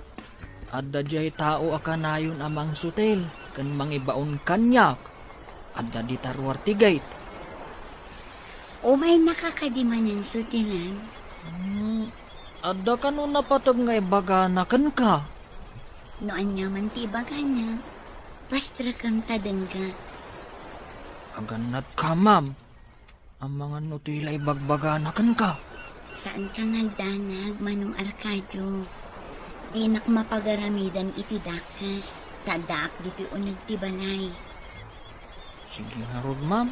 adda diay tao a kanayon a mangsutil ken mangibaon kaniak. Adda dita ruar ti gate. Umaynaka kadi manen sutilan? Hmm, adda kano napateg nga ibagana kenka? No aniaman ti ibagana, pastrekam ta dengga. Agannatka, ma'am. Amangan no ti la ibagbagana kenka. Saanka nga agdanag, Manong Arcadio. Dinak mapagaramidan iti dakes, ta addaak ditoy uneg ti balay. Sige ngarud, ma'am.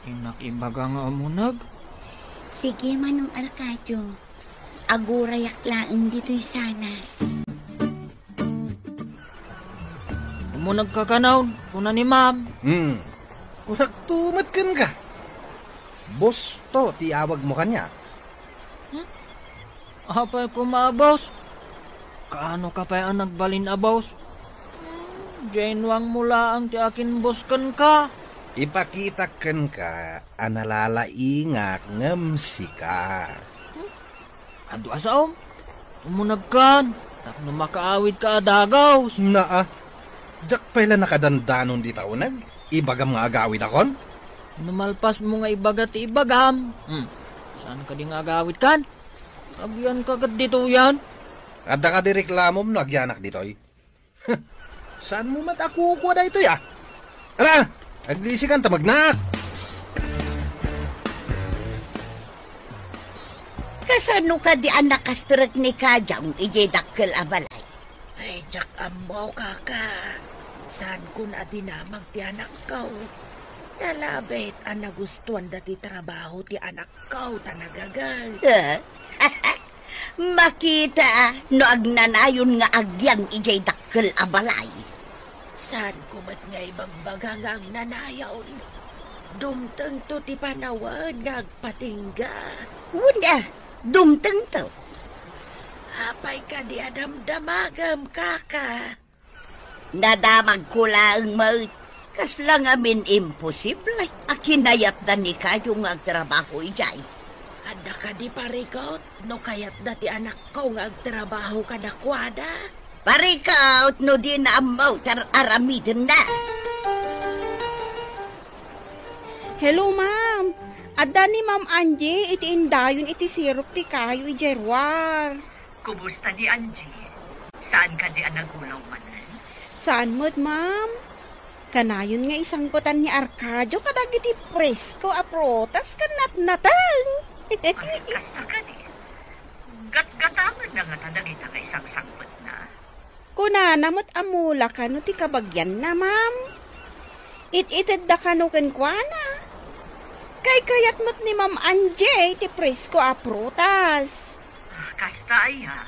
Innak ibaga nga umuneg. Sige, Manong Arcadio. Agurayak laeng ditoy salas. Umunegka kano, kuna ni ma'am. Hmm. Kunakto met kenka. Boss to ti awagmo kaniak. Hmm? Apay koma a boss? Kaano ka pay a nagbalin a boss? Hmm, diay nuangmo laeng ti akin-boss kenka. Ipakitak kenka a nalalaingak ngem sika. Hmm? Adu a saom, umunegkan, tapno makaawidka a dagus. Naa, diak pay la nakadandanon dita uneg, ibagam nga agawidakon? No malpasmo nga ibaga ti ibagam, hmm, saan kadi nga agawidkan? Agyanka ket ditoyen. Adda kadi reklamom no agyanak ditoy? Saanmo met a kukua daytoy, a? Ala, aglisikan ta magnak! Kasano kadi a nakastrek ni Kajang idiay dakkel a balay? Ay, diak ammo, kaka. Saankon a dinamag ti anakko. Nalabit a nagustuanda ti trabaho ti anakko ta nagagal. Eh? Makita no agnanayon nga agyan idiay dakkel a balay. Saanko met nga ibagbaga nga agnanayon. Dumtengto ti panawen nga agpatingga. Wen a, dumtengto. Apay kadi a damdamagem, kaka? Nadamagko laeng met, kasla ngamin imposible a kinayatda ni Kayo nga agtrabaho idiay. Adda kadi parikut no kayatda ti anakko nga agtrabaho kadakuada? Parikut no dina ammo ti ar-aramidenna. Hello, ma'am. Adda ni Ma'am Angie iti indayon iti sirok ti kayo idiay ruar. Kumusta ni Angie? Saan kadi a nagulaw manen? Saan met, ma'am. Kanayon nga isangkutan ni Arcadio kadagiti presko a prutas ken natnateng. Ay, kasta kadi. Gatgatamenna ngata dagita nga isangsangpetna. Kunana met a mula kano ti kabagianna, ma'am. It-itedda kano kenkuana. Kaykayat met ni Ma'am Angie ti presko a prutas. Ah, kasta aya.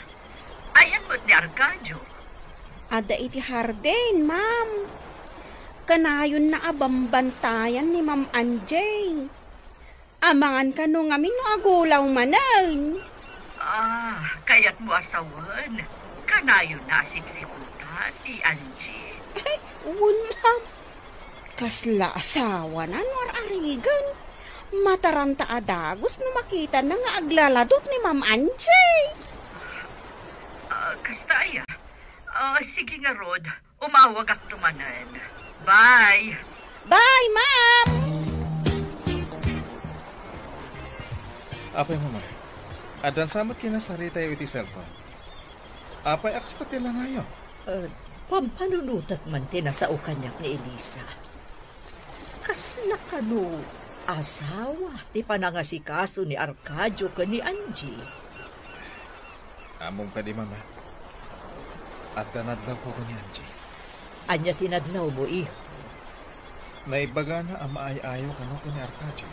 Ayan met ni Arcadio? Adda iti hardin, ma'am. Kanayonna a bambantayan ni Ma'am Angie. Amangan kano ngamin no agulaw manen. Ah, kayatmo a sawen. Kanayonna a sipsipota ti Angie. Ay, wen, ma'am. Kasla asawana no ar-arigan. Mataranta a dagus no makitana nga aglaladot ni Ma'am Angie. Ah, kasta aya. Ah, sige ngarud. Umawagakto manen. Bye! Bye, ma'am! Apay, mama, addan sa met kinasaritayo iti cellphone. Apay a kasta ti langayo? Eh, pampanunotek man ti nasao kaniak ni Elisa. Kasla kano asawa ti panangasikaso ni Arcadio ken ni Angie? Ammom kadi, mama? Adda nadlawko ken ni Angie. Ania ti nadlawmo, iho? Naibagana a maay-ayo kano ken ni Arcadio.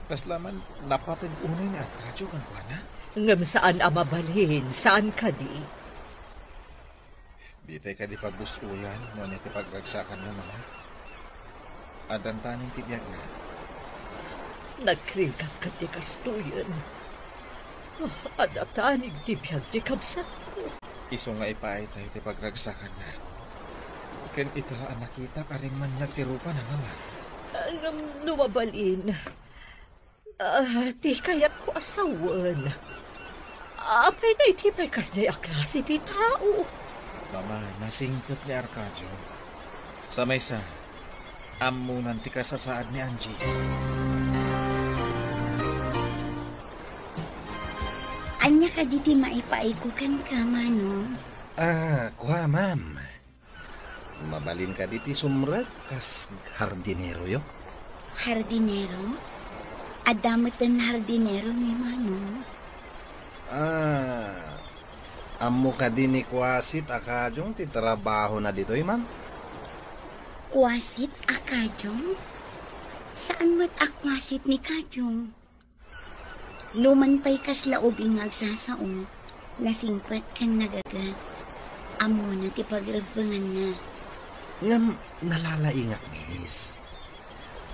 Kasla man napateg unay ni Arcadio kenkuana? Ngem saan a mabalin, saan kadi? Ditay kadi pagbus-oyan no ania ti pagragsakanna, mama? Addan tanig ti biagna. Nagrigat ket ti kastoyen. Ah, adda tanig ti biag ti kabsatko. Isu nga ipaaytayo ti pagragsakanna. Ken ita a nakitak a rimmaniag ti rupana nga man. Ah, ngem no mabalin, ah, ti kayatko a sawen. Apay daytoy pay kasdiay a klase ti tao? Mama, nasingpet ni Arcadio. Sa maysa, ammonan ti kasasaad ni Angie. Ania kadi ti maipaayko kenka, Manong? Ah, kua, ma'am. Mabalin kadi ti sumrek kas hardineroyo? Hardinero? Adda met ti hardinero ni Manong. Ah, ammo kadi ni Kuasit a Kajong ti trabahona ditoy, ma'am? Kuasit a Kajong? Saan met a Kuasit ni Kajong? Numan pay kasla ubing nga agsasao, nasingpet ken nagagat, ammona ti pagrebbenganna. Ngem nalalaingak, miss.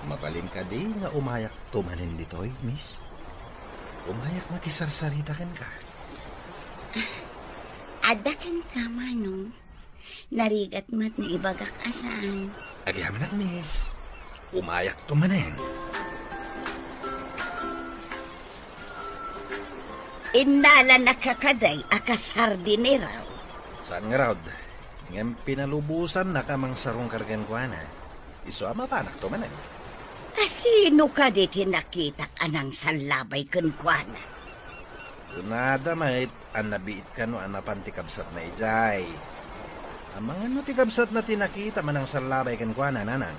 Mabalin kadi nga umayakto manen ditoy, miss? Umayak makisarsarita kenka. Adda kenka, Manong. Narigat met nga ibagak a saan. Agyamanak, miss. Umayakto manen. Innalanak kadi a kas hardinero? Saan ngarud. Ngem pinalubosannaka a mangsarungkar kenkuana. Isu a mapanakto manen. Kasino kadi ti nakitak a nangsallabay kenkuana? Kunada met a nabiit kano a napan ti kabsatna idiay. Amangan no ti kabsatna ti nakitam a nangsallabay kenkuana, nanang.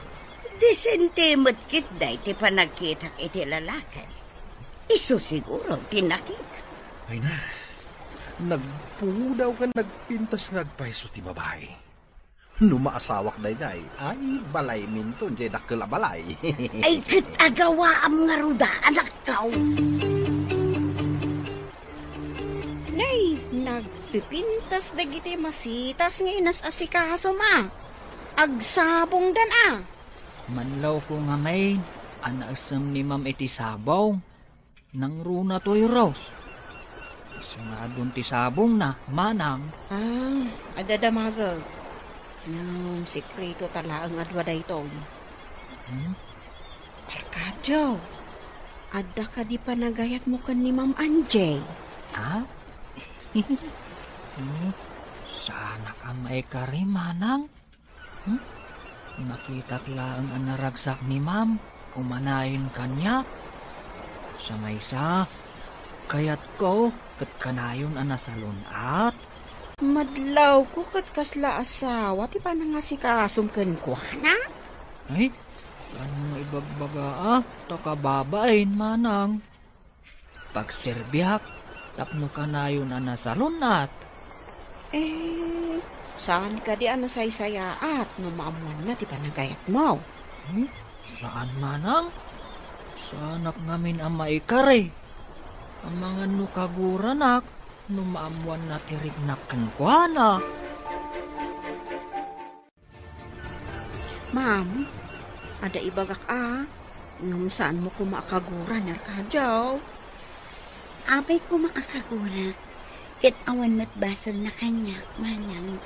Disente met ketdi ti panagkitak iti lalaki. Isu siguro ti nakitak. Ay na, nagpudaw ken nagpintas nga agpayso ti babai. No maasawak daydiay, ay, balayminto, diay dakkel a balay. Ay, ket agawaam ngarud a, anakko. Nay, nagpipintas dagiti masitas nga inas-asikasom a. Agsabongdan a. Manlawko ngamin a naisem ni Ma'am iti sabong. Nangruna toy Rose. Isu ngarud ti sabongna, manang. Ah, adda damagek. Ngem sekreto ta laeng a dua daytoy. Hmm? Arcadio, adda kadi panagayatmo ken ni Ma'am Angie? Ha? Hmm? Saanak a maikari, manang? Hmm? Nakitak laeng a naragsak ni Ma'am, umanayon kaniak. Sa maysa, kayatko ket kanayon a nasalun-at. Madlawko ket kasla asawa ti panangasikasom kenkuana? Ay, saan mo ibagbaga a, ta kababain, manang. Pagserbiak tapno kanayon a nasalun-at. Eh, saan kadi a nasaysayaat no maammoanna ti panagayatmo? Hmm? Saan manang? Saanak ngamin a maikari. Amangan no kaguranak no maammoanna ti riknak kenkuana. Ma'am, adda ibagak a, ngem saanmo koma a kagura ni Arcadio. Apay koma a kagura, ket awan met basolna kaniak, manang.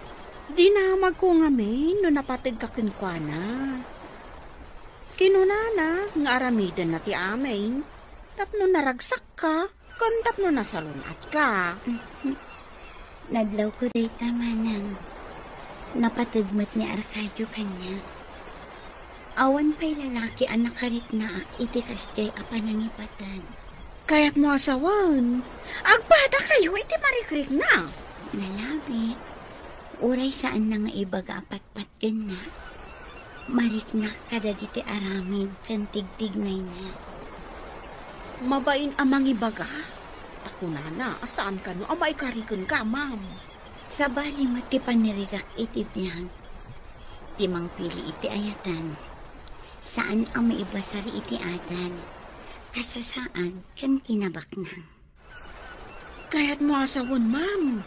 Dinamagko ngamin no napategka kenkuana. Kinunana nga aramidenna ti amin tapno naragsakka. Ken tapno nasalun-atka. Mhm. Nadlawko dayta, manang. Napateg met ni Arcadio kaniak. Awan pay lalaki a nakariknaak iti kasdiay a panangipaten. Kayatmo a sawen, agpadakayo iti marikrikna. Nalabit. Uray saanna nga ibaga a pat- Patgenna, mariknak kadagiti aramid ken tigtignayna. Mabain a mangibaga, ta kunana a saan kano a maikari kenka, ma'am. Sabali met ti panirigak iti biag, ti mangpili iti ayatan, saan a maibasar iti adal, kasasaad ken kinabaknang. Kayatmo a sawen, ma'am.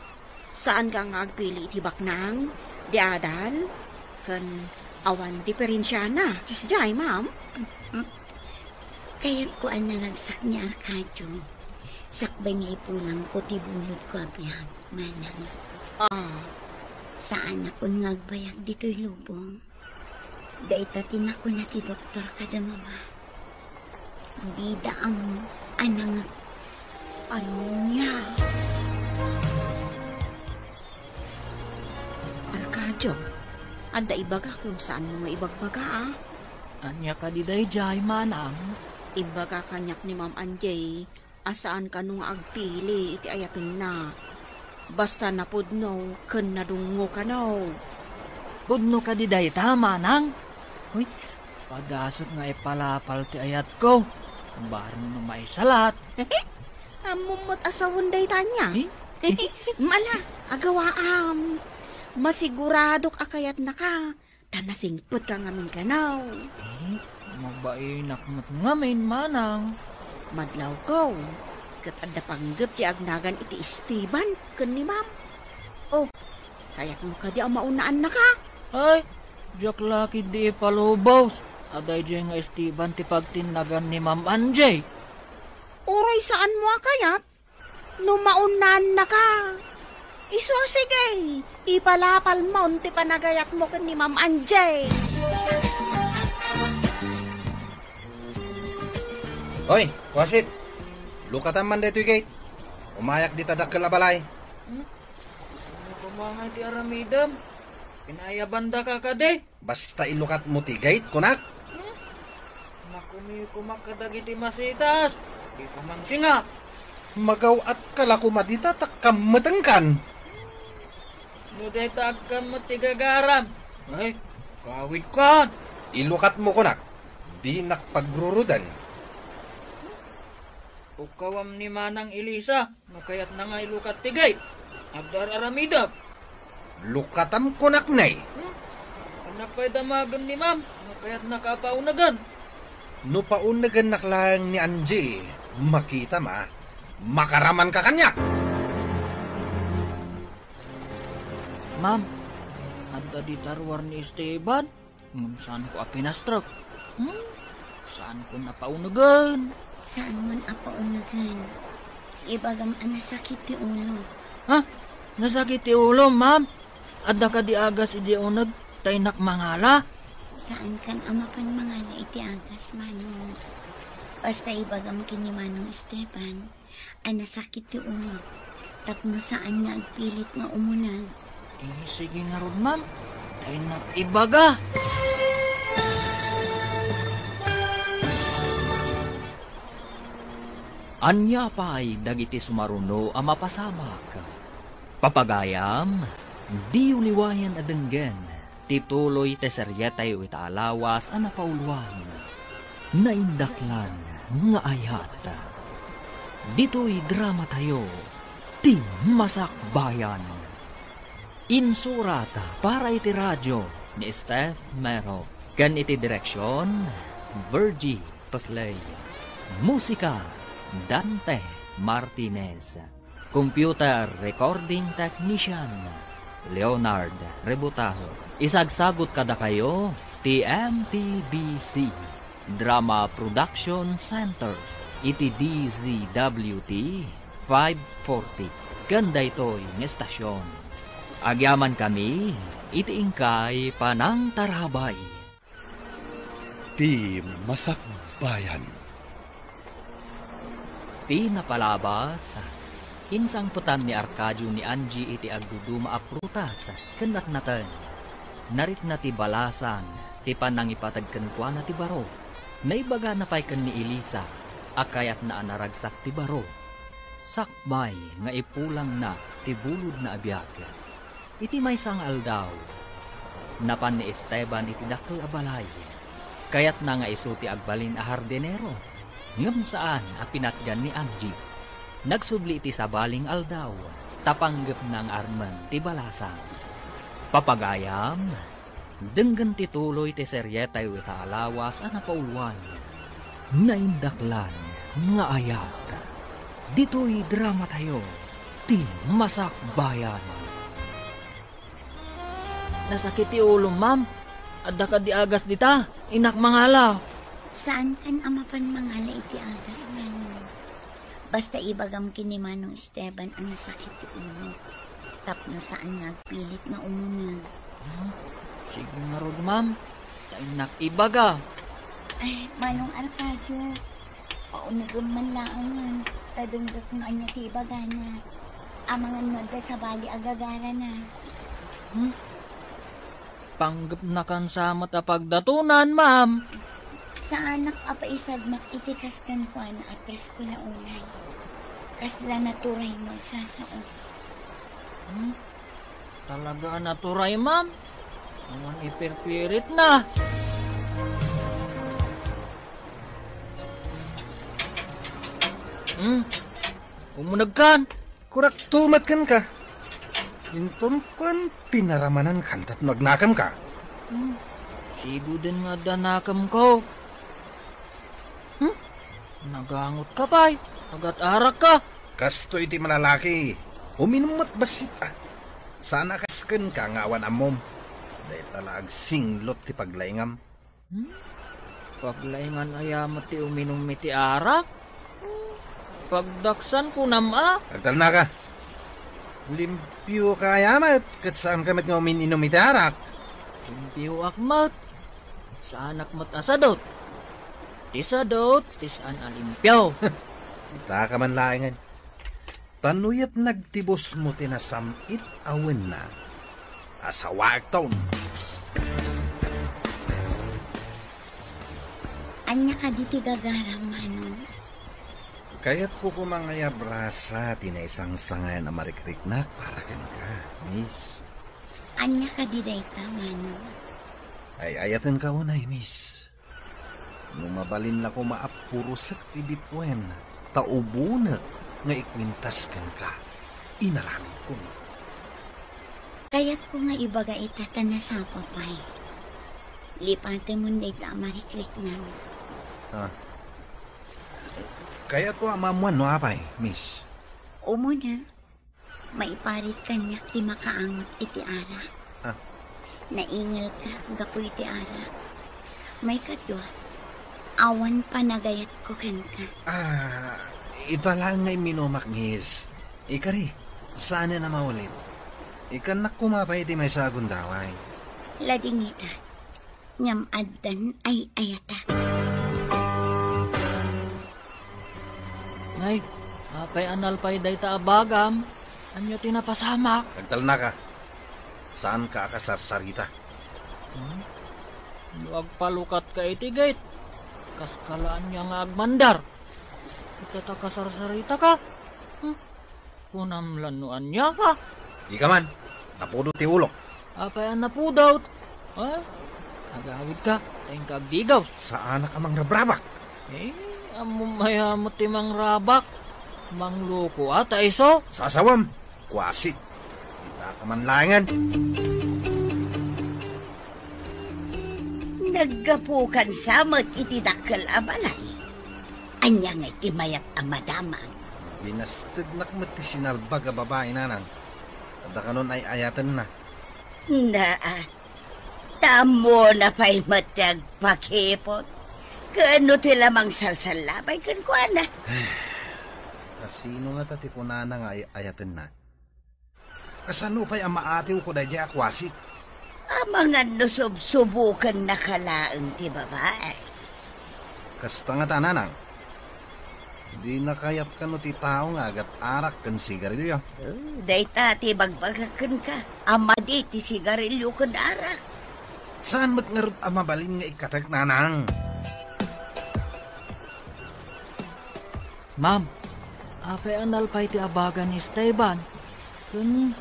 Saanka nga agpili iti baknang, di adal, ken Awan diferensiana. Kasdiay, ma'am. Mm. Kayatko a nangagsak ni Arcadio. Sakbay nga ipulangko ti bulodko a biag, manang. Ah. Saanakon nga agbayag ditoy lubong. Dayta ti nakuna ti doktor kada mama. Dida ammo a nang-, Ania? Arcadio, adda ibaga ken saanmo nga ibagbaga, a? Ania kadi daydiay, manang? Imbaga kaniak ni Ma'am Angie a saan kano nga agpili iti ayatenna. Basta napudno ken nadungngo kano. Pudno kadi dayta, manang? Uy, padasek nga ipalapal ti ayatko. Bareng no maisalat. Ammom met a sawen dayta ania? Eh? Mala, agawaam. Masiguradok a kayatnaka. Ta nasingpetka ngamin kano. Eh, mabainak met ngamin, manang. Madlawko, ket adda panggep ti agnagan iti Esteban ken ni Ma'am. Oh, kayatmo kadi a maunaannaka? Ay, diak la ketdi ipalubos a daydiay nga Esteban ti pagtinnagan ni Ma'am Angie. Uray saanmo a kayat? No maunaannaka, isu a sige, ipalapalmon ti panagayatmo ken ni Ma'am Angie. Oy, kuasit! Lukatam man daytoy gate. Umayak dita dakkel a balay. Hmm? Ano ka mga ti aramidem? Pinayabandaka kadi? Basta ilukatmo ti gate, kunak. Hmm? Nakumikumak kadagiti masitas. Di ka man singa. Magaw-atka la koma dita ta kammetengkan. No dayta agkammet ti gagaram. Ay, kawidkan. Ilukatmo, kunak. Dinak pagrurudan. Ukawam ni Manang Elisa. No kayatna nga ilukat ti gate, agdar-aramidek. Lukatam kunak, nay. Hmm? Annak pay damagen ni Ma'am, no kayatna ka paunegen. No paunegennak laeng ni Angie, makitam a, makaramanka kaniak. Ma'am, adda dita ruar ni Esteban. Ngem saanko a pinastrek. Hmm? Saanko a paunegen. Saanmon a paunegen. Ibagam a nasakit ti ulo. Ha? Nasakit ti ulo, ma'am? Adda kadi agas idi uneg ta innak mangala? Saankan a mapan mangala iti agas, Manong. Basta ibagam ken ni Manong Esteban a nasakit ti ulo tapno saan nga agpilit nga umuneg. Eh, sige ngarud, ma'am. Dayta ibaga. Ania pay dagiti sumaruno a mapasamak? Papagayam, diyo liwayan a denggen ti tuloy ti serietayo ita a lawas a napauloan, Naindaklan nga Ayat. Ditoy dramatayo, Ti Masakbayan. Insurat para iti radio ni Steph Mero ken iti direksion, Virgie Peclay. Musika, Dante Martinez. Computer Recording Technician, Leonard Rebutazo. Isagsagut kadakayo ti M P B C Drama Production Center iti D Z W T five forty ken daytoy nga estasyon. Agyamankami iti inkay panangtarabay. Ti Masakbayan. Ti napalabas, insangpetan ni Arcadio ni Angie iti agduduma a prutas ken natnaten. Narikna ti balasang ti panangipateg kenkuana ti baro. Naibagana pay ken ni Elisa a kayatna a naragsak ti baro. Sakbay nga ipulangna ti bulodna a biag. Iti maysa nga aldaw, napan ni Esteban iti dakkel a balay. Kayatna nga isu ti agbalin a hardinero, ngem saan a pinatgan ni Angie. Nagsubli iti sabali nga aldaw, ta panggepna nga armen ti balasang. Papagayam, denggen ti tuloy ti serietayo ita a lawas a napauloan, Naindaklan nga Ayat. Ditoy dramatayo, Ti Masakbayan. Nasakit ti ulom, ma'am. Adda kadi agas dita? Innak mangala. Saankan a mapan mangala iti agas, Manong. Basta ibagam ken ni Manong Esteban a nasakit ti ulo. Tapno saan nga agpilit nga umuneg. Hmm? Sige ngarud, ma'am. Ta innak ibaga. Ay, Manong Arcadio, paunegem man laengen, ta denggek no ania ti ibagana. Amangan no adda sabali a gagarana. Hmm? Panggepnakan sa met a pagdatonan, ma'am. Saanak a paisagmak iti kas kenkuana a presko la unay. Kasla naturay no agsasao. Hmm? Talaga a naturay, ma'am? Awan ipirpiritna. Hmm? Umunegkan? Kurakto met kenka. Inton kuan, pinaramanan kan tapno agnakemka. Hmm. Siguden nga adda nakemko. Hmm? Nagangotka pay. Agat-arakka. Kastoy ti malalaki. Uminum met bassit, a. Saan a kas kenka nga awan ammom. Dayta la agsinglot ti paglaingam. Hmm? Paglaingan aya met ti uminum iti arak? Pagdaksan kunam a? Agtalnaka. Limpioka aya met, ket saanka met nga umin-inum iti arak? Limpioak met. Saanak met a sadut. Ti sadut, ti saan a limpio. Itaka man laengen. Ta no yat nagtibusmo ti nasam-it a wenna, asawaekton. Ania kadi ti gagaram, Manong? Kayatko koma nga iabrasa ti naisangsangayan a marikriknak para kenka, Miss. Ania kadi dayta, Manong? Ay-ayatenka unay, Miss. No mabalin la koma a purosek ti bituen, ta ubonek nga ikuentas kenka, inaramidko. Kayatko nga ibaga ita ta nasapa pay. Lipatemon dayta a marikriknam. Ah. Kayatko a maammuan no apay, Miss. Umuna, maiparit kaniak ti makaangot iti arak. Ah. Naingelka gapu iti arak. Maikadua, awan panagayatko kenka. Ah, ita laeng nga imminumak, Miss. Ikari, saanen a maulit. Ikkannak koma pay iti maysa a gundaway. Ladingita, ngem addan ay-ayatak. Nay, apay a nalpay dayta a bagam? Ania ti napasamak? Agtalnaka. Saanka a kasarsarita. Hmm? No agpalukatka iti gate, kaska la ania nga agmandar. Ita ta kasarsaritaka? Hmm? Kunam la no aniaka? Dika man, napudot ti ulok. Apay a napudot? Ha? Agawidka, ta inka agdigaw. Saanak a mangrabrabak. Eh, ammom aya met ti mangrabak. Mangloko ata isu. Sasawem, kuasit. Itaka man laengen. Naggapukan sa met iti dakkel a balay. Ania ngay ti mayat a madamag? Binastednak met ti sinalbag a babai, nanang. Adda kanon ay-ayatenna. Naa, ta ammona pay met ti agpakipot. Ken no ti la mangsalsallabay kenkuana. Kasino ngata ti kunana nga ay-ayatenna? Kasano pay a maatiwko daydiay a kuasit? Amangan no subsubokennaka laeng ti babai. Kasta ngata, nanang. Dina kayat kano ti tao nga agat-arak ken sigarilio. Oh, dayta ti ibagbagak kenka a madi ti sigarilio ken arak. Saan met ngarud a mabalin nga ikkatek, nanang? Ma'am, apay a nalpay ti abaga ni Esteban? Ken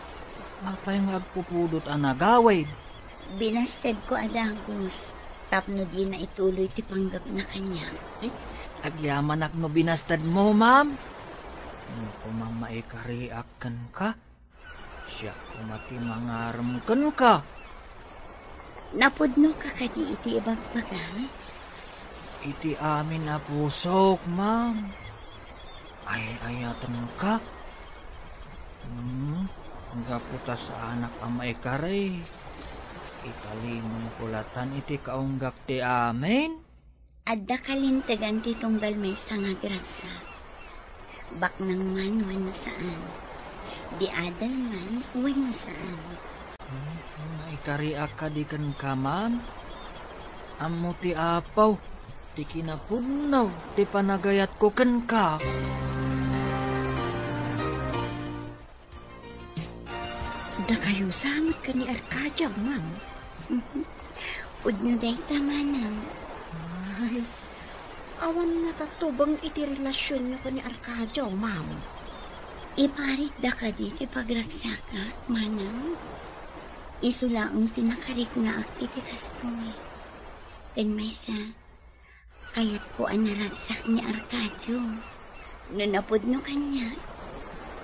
apay nga agpupudot a nagawid? Binastedko a dagus tapno dina ituloy ti panggepna kaniak. Eh, agyamanak no binastedmo, ma'am. Ngem koma maikariak kenka. Siak koma ti mangarem kenka. Napudnoka kadi iti ibagbagam? Iti amin a pusok, ma'am. Ay-ayatenka. Hmm, gapu ta saanak a maikari. Ikalimongko latan iti kaunggak ti amin. Adda kalintegan ti tunggal maysa nga agragsak. Baknang man wenno saan. Diadal man wenno saan. Hmm, naikariak kadi kenka, ma'am? Ammo ti Apo ti kinapudno ti panagayatko kenka. Dakayo sa met ken ni Arcadio, ma'am. Pudno dayta, manang. Ay, awan nga tatubeng iti relasionyo ken ni Arcadio, ma'am. Iparitda kadi ti pagragsakak, manang? Isu laeng ti nakariknaak iti kastoy. Ken maysa, kayatko a naragsak ni Arcadio. No napudno kaniak,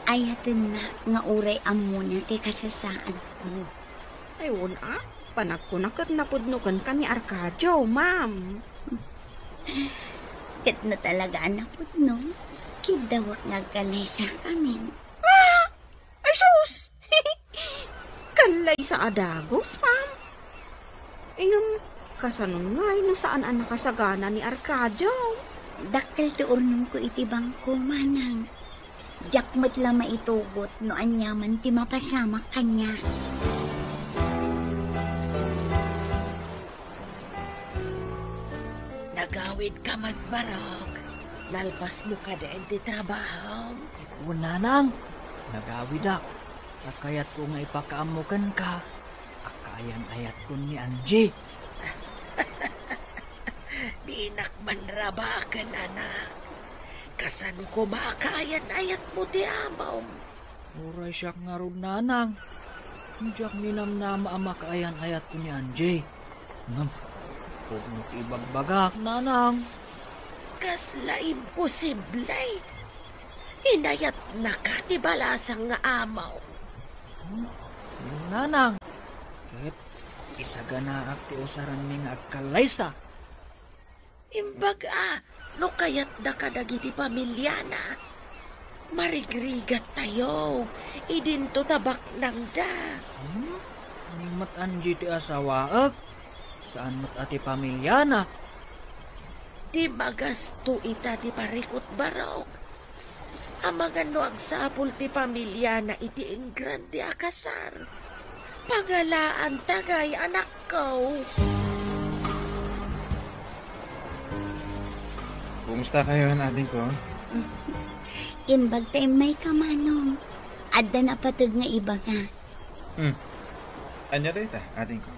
ayatennak nga uray ammona ti kasasaadko. Ay, wen-a, panagkuna ket napudno kenka ni Arcadio, ma'am. Ket no talaga a napudno, kiddawek nga agkallaysakamin. Ah! Ay, sus! Kallaysa a dagus, ma'am. Ngem, kasano ngay no saan a nakasagana ni Arcadio? Dakkel ti urnongko iti bangko, manang. Diak met la maitugot no aniaman ti mapasamak kaniak. Nagawidka met, Barok. Nalpasmo kadi ti trabahom? Wen, nanang. Nagawidak. Ta kayatko nga ipakaammo kenka a kaayan-ayatkon ni Angie. Dinak manrabaken, anak. Kasano koma a kaayan-ayatmo ti amom? Uray siak ngarud, nanang. Diak ninamnama a makaayan-ayatko ni Angie. Ngem, pudno ti ibagbagak, nanang. Kasla imposible! Inayatnaka ti balasang nga amom. Hmm? Nanang, ket isaganaak ti usaranmi nga agkallaysa. Imbaga, no kayatda kadagiti pamiliana, marigrigattayo idinto ta baknangda. Hmm? Ni met Angie ti asawaek, saan met a ti pamiliana. Di magasto ita ti parikut, Barok. Amangan no agsapul ti pamiliana iti ingrande a kasar. Pangalaanta ngay, anakko. Kumusta kayo, adingko? Imbag ta immayka, manong. Adda napateg nga ibaga. Hmm. Ania dayta, adingko?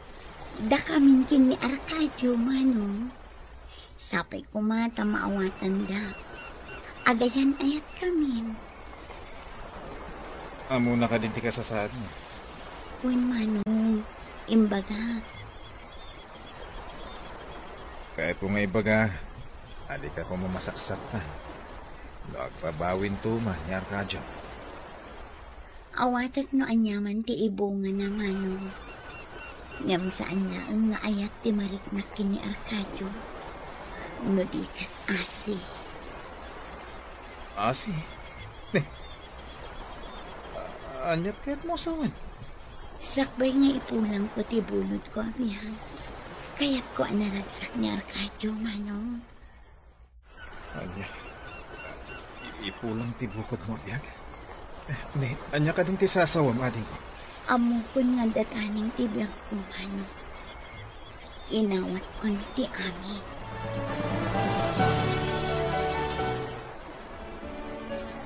Dakamin ken ni Arcadio, manong. Sapay koma ta maawatanda. Agayan-ayatkamin. Ammona kadi ti kasasaadmo? Wen, manong, imbaga. Kayatko nga ibaga a dika koma masaksaktan no agbabawinto man ni Arcadio. Awatek no aniaman ti ibungana, manong. Ngem saan laeng nga ayat ti mariknak ken ni Arcadio. No di ket asi. Asi? Ne? A-, aniat kayatmo a sawen? Sakbay nga ipulangko ti bulodko a biag, kayatko a naragsak ni Arcadio, manong. Ania? I-, ipulang ti bukodmo a biag? Eh, ne, ania kadin ti sasawam, adingko? Ammokon nga adda taning ti biagko, manong. Inawatkon ti amin.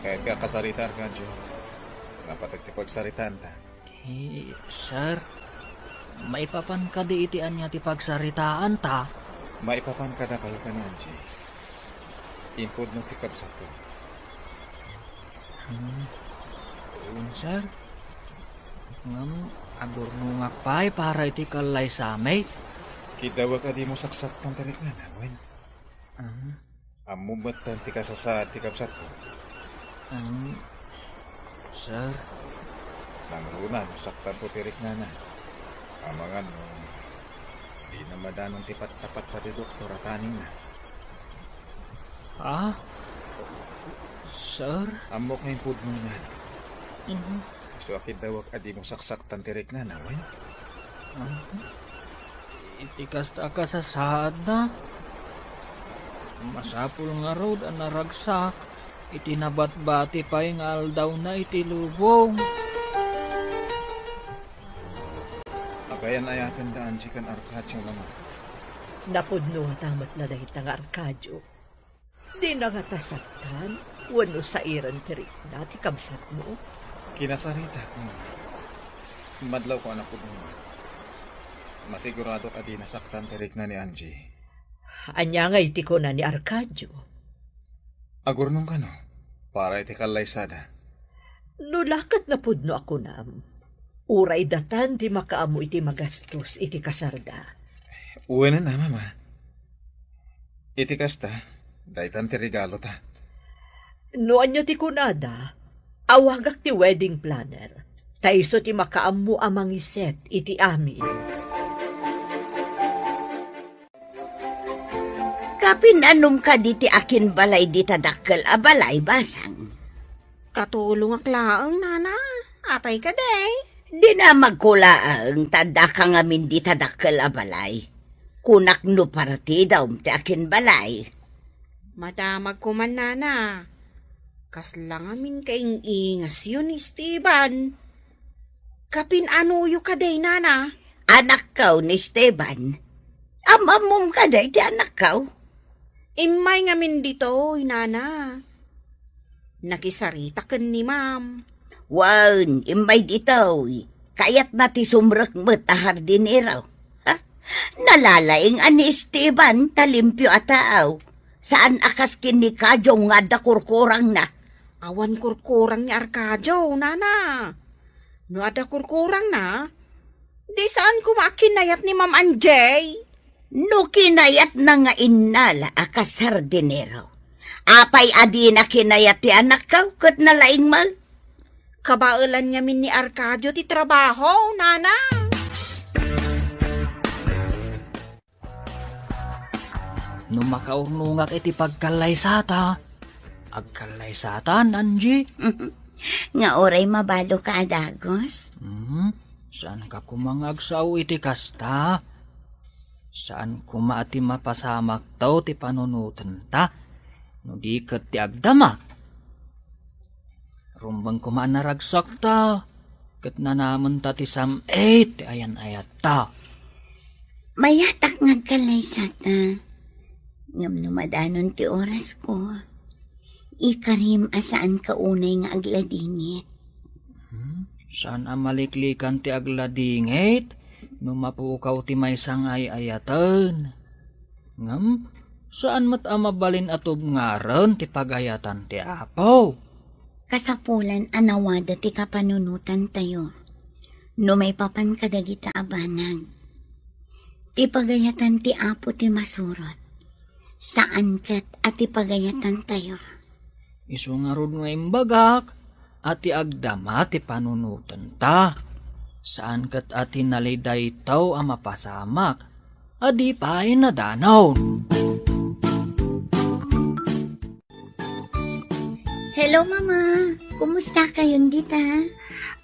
Kayatka a kasarita, Arcadio? Napateg ti pagsaritaanta. Eh, sir, maipapan kadi iti ania ti pagsaritaanta? Maipapan kadakayo ken ni Angie. Impudno ti kabsatko. Hmm. Wen, sir. Ngem, agurnongak pay para iti kallaysami. Kiddawek a dimo saksaktan ti riknana, wen? Ah. Ammom metten ti kasasaad ti kabsatko? Ang, sir. Nangruna no saktanto ti riknana. Amangan no dina madanon ti pattapatta ti doktor a taningna. Ah? Sir? Ammok nga impudnona. Mhm. Isu a kiddawek a dimo saksaktan ti riknana, wen? Ah? Iti kasta a kasasaadna, masapul ngarud a naragsak iti nabatbati pay nga aldawna iti lubong. Agayan-ayaten da Angie ken Arcadio, Mama. Napudno ta met la dayta nga Arcadio. Dina ngata saktan wenno sairen ti rikna ti kabsatmo? Kinasaritak, Mama. Madlawko a napudno. Masiguradok a dina saktan ti rikna ni Angie. Ania ngay ti kuna ni Arcadio? Agurnong kano, para iti kallaysada. No la ket napudno a kunam, uray datan ti makaammo iti magastos iti kasarda. Wen a, Mama. Iti kasta, daytan ti regalota. No ania ti kunada, awagak ti wedding planner. Ta isu ti makaammo a mangiset iti amin. Kapin-anom kadi ti akinbalay dita dakkel a balay, Basang? Katulongak laeng, Nana. Apay kadi? Dinamagko laeng ta addaka ngamin dita dakkel a balay. Kunak no partidam ti akinbalay. Madamag koman, Nana. Kasla ngamin kaing-ingasyo ni Esteban. Kapin-anoyo kadi, Nana? Anakkaw ni Esteban. Am-ammom kadi ti anakkaw? Immay ngamin ditoy, Nana. Nakisarita ken ni Ma'am. Wen, immay ditoy. Kayatna ti sumrek met a hardinero. Ha? Nalalaing a ni Esteban ta limpio a tao. Saan a kas ken ni Kadyong nga adda kurkurangna. Awan kurkurang ni Arkadio, Nana. No adda kurkurangna, di saan koma a kinayat ni Ma'am Anjay. No kinayatna nga innala a kas hardinero, apay a dina kinayat ti anakkaw ket nalaing man? Kabaelan ngamin ni Arcadio ti trabaho, Nana. No makaurnongak iti pagkallaysata, agkallaysatan, Angie? Nga uray mabalinka a dagus? Hmm, saanka koma nga agsao iti kasta? Saan koma a ti mapasamakto ti panunotenta, no di ket ti agdama. Rumbeng koma a naragsakta, ket nanamenta ti sam-it ti ayan-ayatta. Mayatak nga agkallaysata, ngem no madanon ti orasko, ikarim a saanka unay nga agladingit. Hmm? Saan a maliklikan ti agladingit no mapukaw ti maysa nga ay-ayaten. Ngem, saan met a mabalin a tubngaren ti pagayatan ti Apo. Kasapulan a nawada ti kapanunotantayo no maipapan kadagita a banag. Ti pagayatan ti Apo ti masurot, saan ket a ti pagayatantayo. Isu ngarud nga imbagak a ti agdama ti panunotenta, saan ket a ti nalidaytaw a mapasamak a di pay nadanaw. Hello, Mama. Kumusta kayon dita?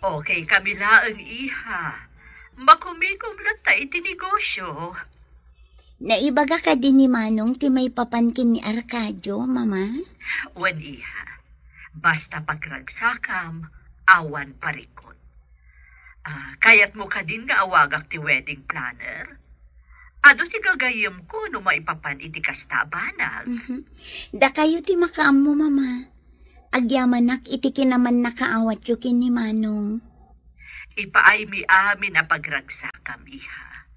Okay kami laeng, iha. Makumikom latta iti negosyo. Naibaga kadi ni Manong ti maipapan ken ni Arcadio, Mama? Wen, iha. Basta pagragsakam, awan parikut. Ah, kayatmo kadin nga awagak ti wedding planner? Adu ti gagayyemko no maipapan iti kasta a banag. Mhm. Dakayo ti makaammo, Mama. Agyamanak iti kinamannakaawatyo ken ni Manong. Ipaaymi amin a pagragsakam, iha.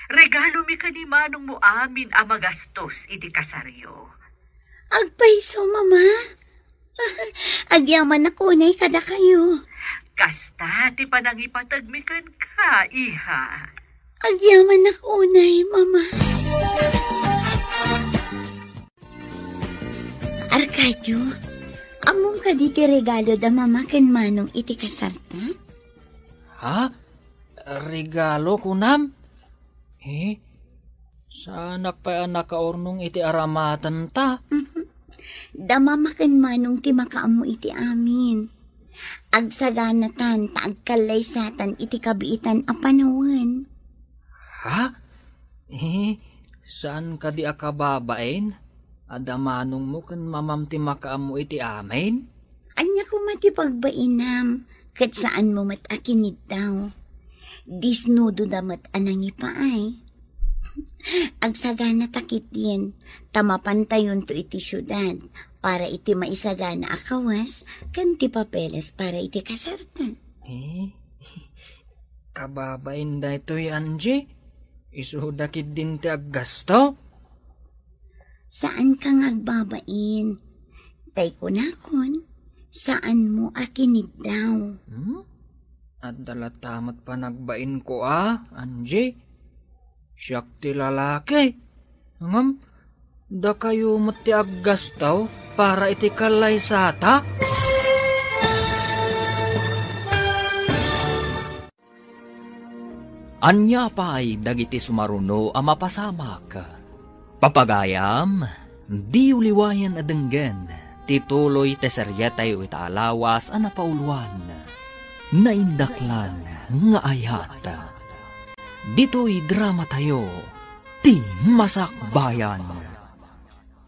Regalomi ken ni Manongmo amin a magastos iti kasaryo. Agpayso, Mama. Agyamanak unay kadakayo. Kasta ti panangipategmi kenka, iha. Agyamanak unay, Mama. Arcadio, ammom kadi ti regalo da Mama ken Manong iti kasarta? Ha? Regalo kunam? Eh, saanak pay a nakaurnong iti aramatenta? Mhm. Da Mama ken Manong ti makaammo iti amin. Agsaganatan ta agkallaysatan iti kabiitan a panawen. Ha? Eh, saan kadi a kababain? Adda manongmo ken mamam ti makaammo iti amin? Ania koma ti pagbainam, ket saanmo met a kiniddaw? Disnudoda met a nangipaay. Agsagana ta ketdin, ta mapantayonto iti siudad para iti maisagana a kawas ken ti papeles para iti kasarta. Eh, kababain daytoy, Angie. Isuda ketdin ti aggasto. Saanka nga agbabain. Tay kunakon, saanmo a kiniddaw. Hmm? Adda latta met panagbainko a, Angie. Siak ti lalaki. Ngem, dakayo met ti aggasto para iti kallaysata? Ania pay dagiti sumaruno a mapasamak? Papagayam, diyo liwayan a denggen ti tuloy ti serietayo ita a lawas a napauluan, Naindaklan nga Ayat. Ditoy dramatayo, Ti Masakbayan.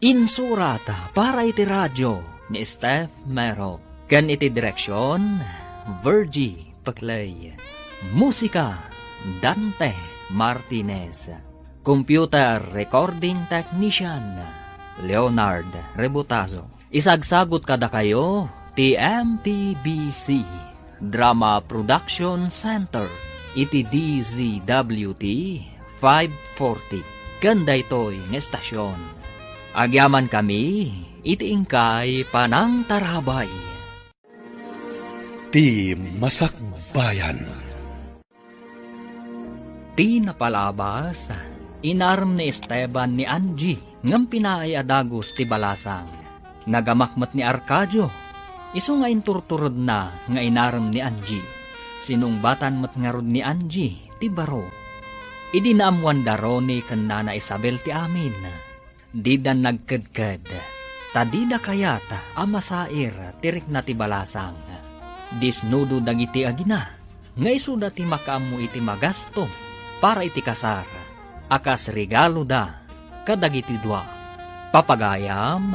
Insurat para iti radio ni Steph Mero ken iti direksion, Virgie Peclay. Musika, Dante Martinez. Computer recording technician, Leonard Rebutazo. Isagsagut kadakayo ti M P B C Drama Production Center iti D Z W T five forty ken daytoy nga estasion. Agyamankami iti inkay panangtarabay. Ti Masakbayan. Ti napalabas, inarem ni Esteban ni Angie ngem pinaay a dagus ti balasang. Nagamak met ni Arcadio, isu nga inturturedna nga inarem ni Angie. Sinungbatan met ngarud ni Angie ti baro. Idi naammuanda Ronnie ken Nana Isabel ti amin, dida nagkedked, ta dida kayat a masair ti rikna ti balasang. Disnudo dagiti agina nga isuda ti makaammo iti magasto para iti kasar a kas regaloda kadagiti dua. Papagayam,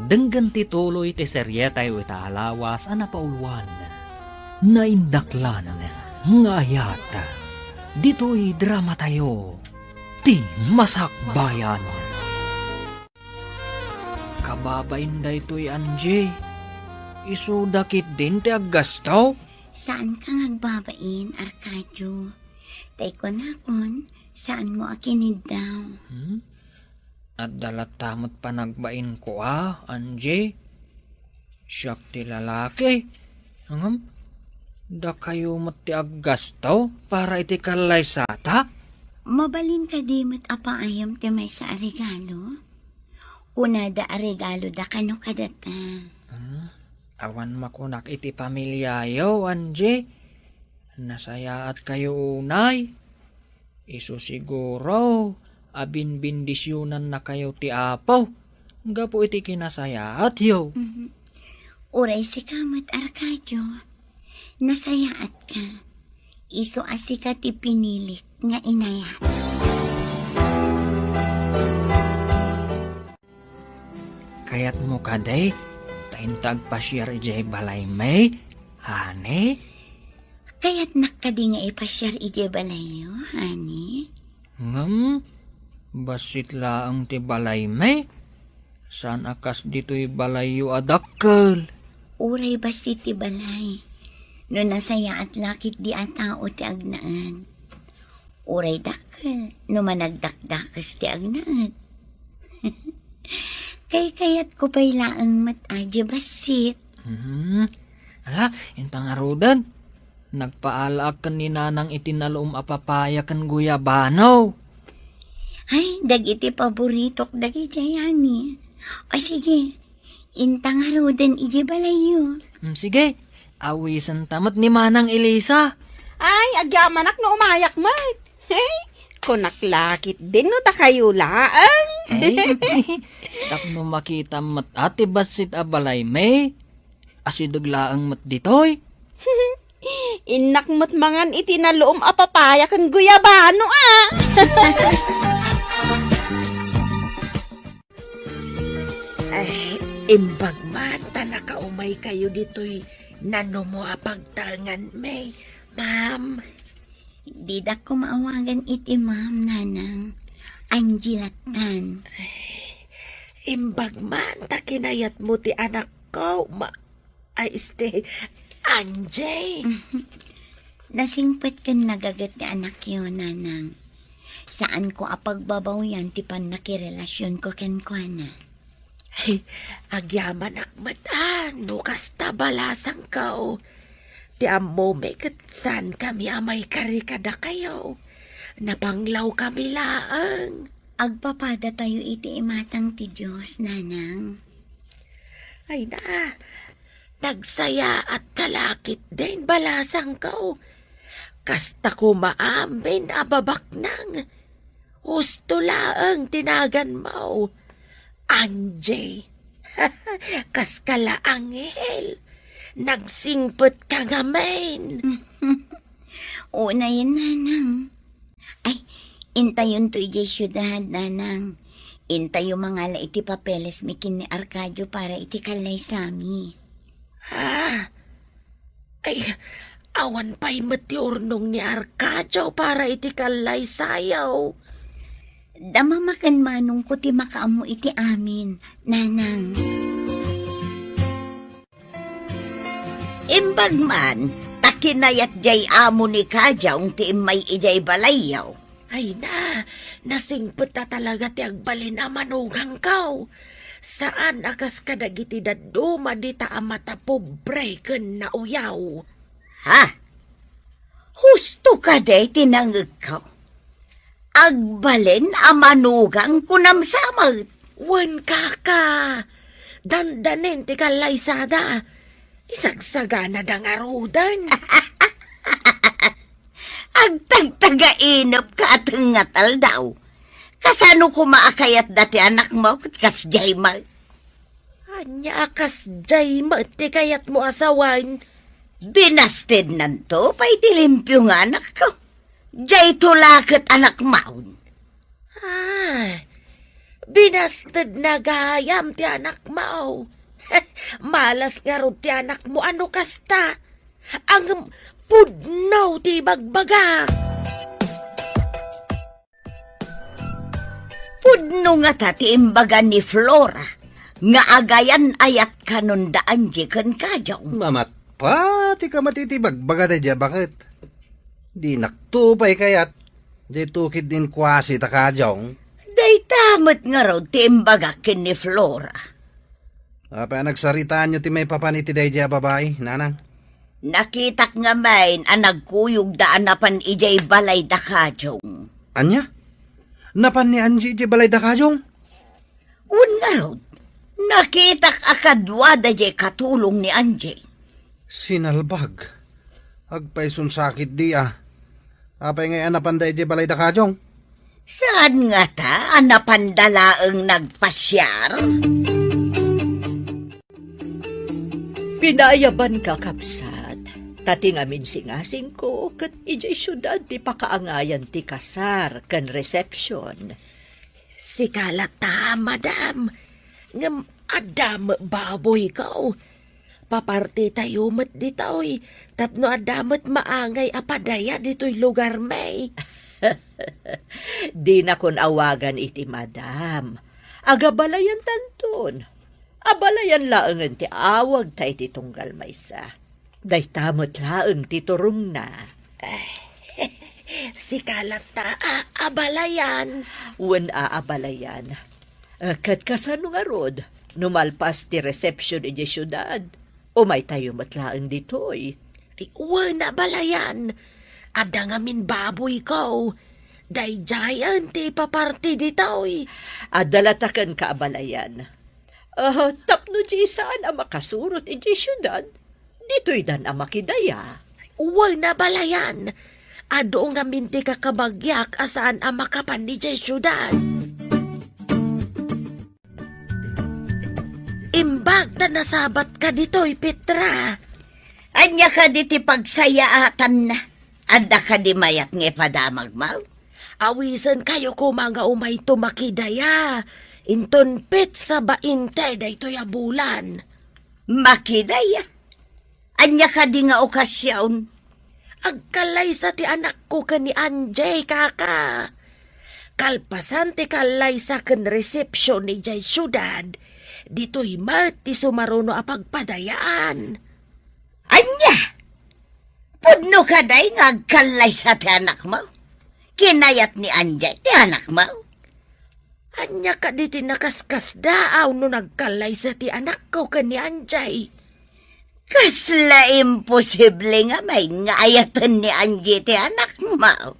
denggen ti tuloy ti serietayo ita a lawas a napauluan, Naindaklan nga Ayat. Ditoy dramatayo, Ti Masakbayan. Kababain daytoy, Angie. Isuda ketdin ti aggasto? Saanka nga agbabain, Arcadio. Tay kunakon, saanmo a kiniddaw. Hmm? Adda latta met panagbainko a, Angie. Siak ti lalaki. Ngem, dakayo met ti aggasto para iti kallaysata? Mabalin kadi met a paayam ti maysa a regalo? Kunada a regaloda kano kadata. Hmm? Awan makunak iti pamiliayo, Angie. Nasayaatkayo unay. Isu siguro a binbendisionannakayo ti Apo gapu iti kinasayaatyo. Mhm. Uray sika met, Arcadio, nasayaatka. Isu a sika ti pinilik nga inayat. Kayatmo kadi ta inta agpasiar idiay balaymi, honey? Kayatnak kadi nga ipasiar idiay balayyo, honey? Ngem, bassit laeng ti balaymi. Saan a kas ditoy balayyo a dakkel. Uray bassit ti balay, no nasayaat la ketdi a tao ti agnaed. Uray dakkel, no managdakdakes ti agnaed. Kaykayatko pay laeng met a diay bassit. Hmm. Ala, inta ngaruden. Nagpaalaak ken ni Nanang iti nalum a papaya ken guyabano. Ay, dagiti paboritok dagidiay, honey. O sige, inta ngaruden idiay balayyo. Hmm, sige, awisenta met ni Manang Elisa. Ay, agyamanak no umayak met. Hey, kunak la ketdin no dakayo laeng. Ay, tapno makitam met a ti bassit a balaymi. Asideg laeng met ditoy. Innak met mangan iti naluom a papaya ken guyabano, a. Ay, imbag man ta nakaumaykayo ditoy nanumo a pagtalnganmi, ma'am. Didak koma awagan iti ma'am, nanang. Angie lattan. Imbag man ta kinayatmo ti anakko, ma-, ay, este, Angie. Nasingpet ken nagaget ti anakyo, nanang. Saanko a pagbabawian ti pannakirelasionko kenkuana. Ay, agyamanak met a no kasta balasangko. Ti ammomi ket saankami a maikari kadakayo. Napanglawkami laeng. Agpapadatayo iti imatang ti Dios, nanang. Ay na, nagsayaat ka la ketdin balasangko. Kasta koma amin a babaknang. Husto laeng ti naganmo, Angie. Kaskala anghel, nagsingpet ka ngamin. Unayen, nanang. Ay, intayonto idiay siudad, nanang. Intayo mangala iti papelesmi ken ni Arcadio para iti kallaysami. Ah, ay, awan pay met ti urnong ni Arcadio para iti kallaysayo. Damamaken manongko ti makaammo iti amin, nanang. Imbag man, ta kinayat jay amo ni Kajong ti immay idiay balayyo. Ay na, nasingpet a talaga ti agbalin a manugangko. Saan a kas kadagiti dadduma dita a matapobre ken nauyaw. Ha? Husto kadi ti nangegko? Agbalin a manugang kunam sa met. Wen, kaka, dandanin ti kallaysada. Isagsaganada ngaruden. Agtagtagainep ka a tengngat aldaw. Kasano koma a kayatda ti anakmo ket kasdiay met? Ania a kasdiay met ti kayatmo a sawen? Binastednanto pay ti limpio nga anakko. Diayto la ket anakmon. Ah, binastedna gayam ti anakmo. Malas ngarud ti anakmo a no kasta. Ngem pudno ti ibagbagak. Pudno ngata ti imbaga ni Flora nga agayan-ayat kanon da Angie ken Kajong. Mamatpat ti kamat iti bagbagada diay a baket. Dinakto pay kayat, diay tukid ni inkuasi ta Kajong. Dayta met ngarud ti imbagak ken ni Flora. Apay a nagsaritaanyo ti maipapan iti daydiay a babai, nanang? Nakitak ngamin a nagkuyogda a napan idiay balay da Kajong. Ania? Napan ni Angie idiay balay da Kajong? Wen ngarud, nakitak a kaduada diay katulong ni Angie. Sinalbag. Agpayson sakit di a. Apay ngay a napanda idiay balay da Kajong? Saan ngata a napanda laeng nagpasiar? Pinaayaban, kakabsat, ta ti ngamin singasingko ket idiay siudad ti pakaangayan ti kasar ken resepsion. Sika latta, madam, ngem adda met baboyko. Papartitayo met ditoy tapno adda met maangay a padaya ditoy lugarmi. Dinakon awagan iti madam. Agabalayantanton. Abalayan laengen ti awagta iti tunggal maysa. Dayta met laeng ti turongna. Sika latta a abalayan. Wen a abalayan. Eh, ket kasano ngarud, no malpas ti resepsion idiay siudad? Umaytayo met laeng ditoy. Ay, wen a abalayan. Adda ngamin baboyko. Daydiayen ti ipaparti ditoy. Adda latta kenka abalayan. Ah, tapno di saan a makasurot idiay siudad, ditoydan a makidaya. Wen a abalayan. Adu ngamin ti kakabagiak a saan a makapan idiay siudad. Imbag ta nasabatka ditoy, Petra. Ania kadi ti pagsayaatanna? Adda kadi mayat nga ipadamagmo? Awisenkayo koma nga umayto makidaya. Inton petsa bainte daytoy a bulan. Makidaya? Ania kadi nga okasion? Agkallaysa ti anakko ken ni Angie, kaka. Kalpasan ti kallaysa ken resepsion idiay siudad, ditoy met ti sumaruno a pagpadayaan. Ania? Pudno kadi nga agkallaysa ti anakmo? Kinayat ni Angie ti anakmo? Ania kadi ti nakaskasdaaw no nagkallaysa ti anakko ken ni Angie? Kasla imposible nga main nga ayaten ni Angie ti anakmo.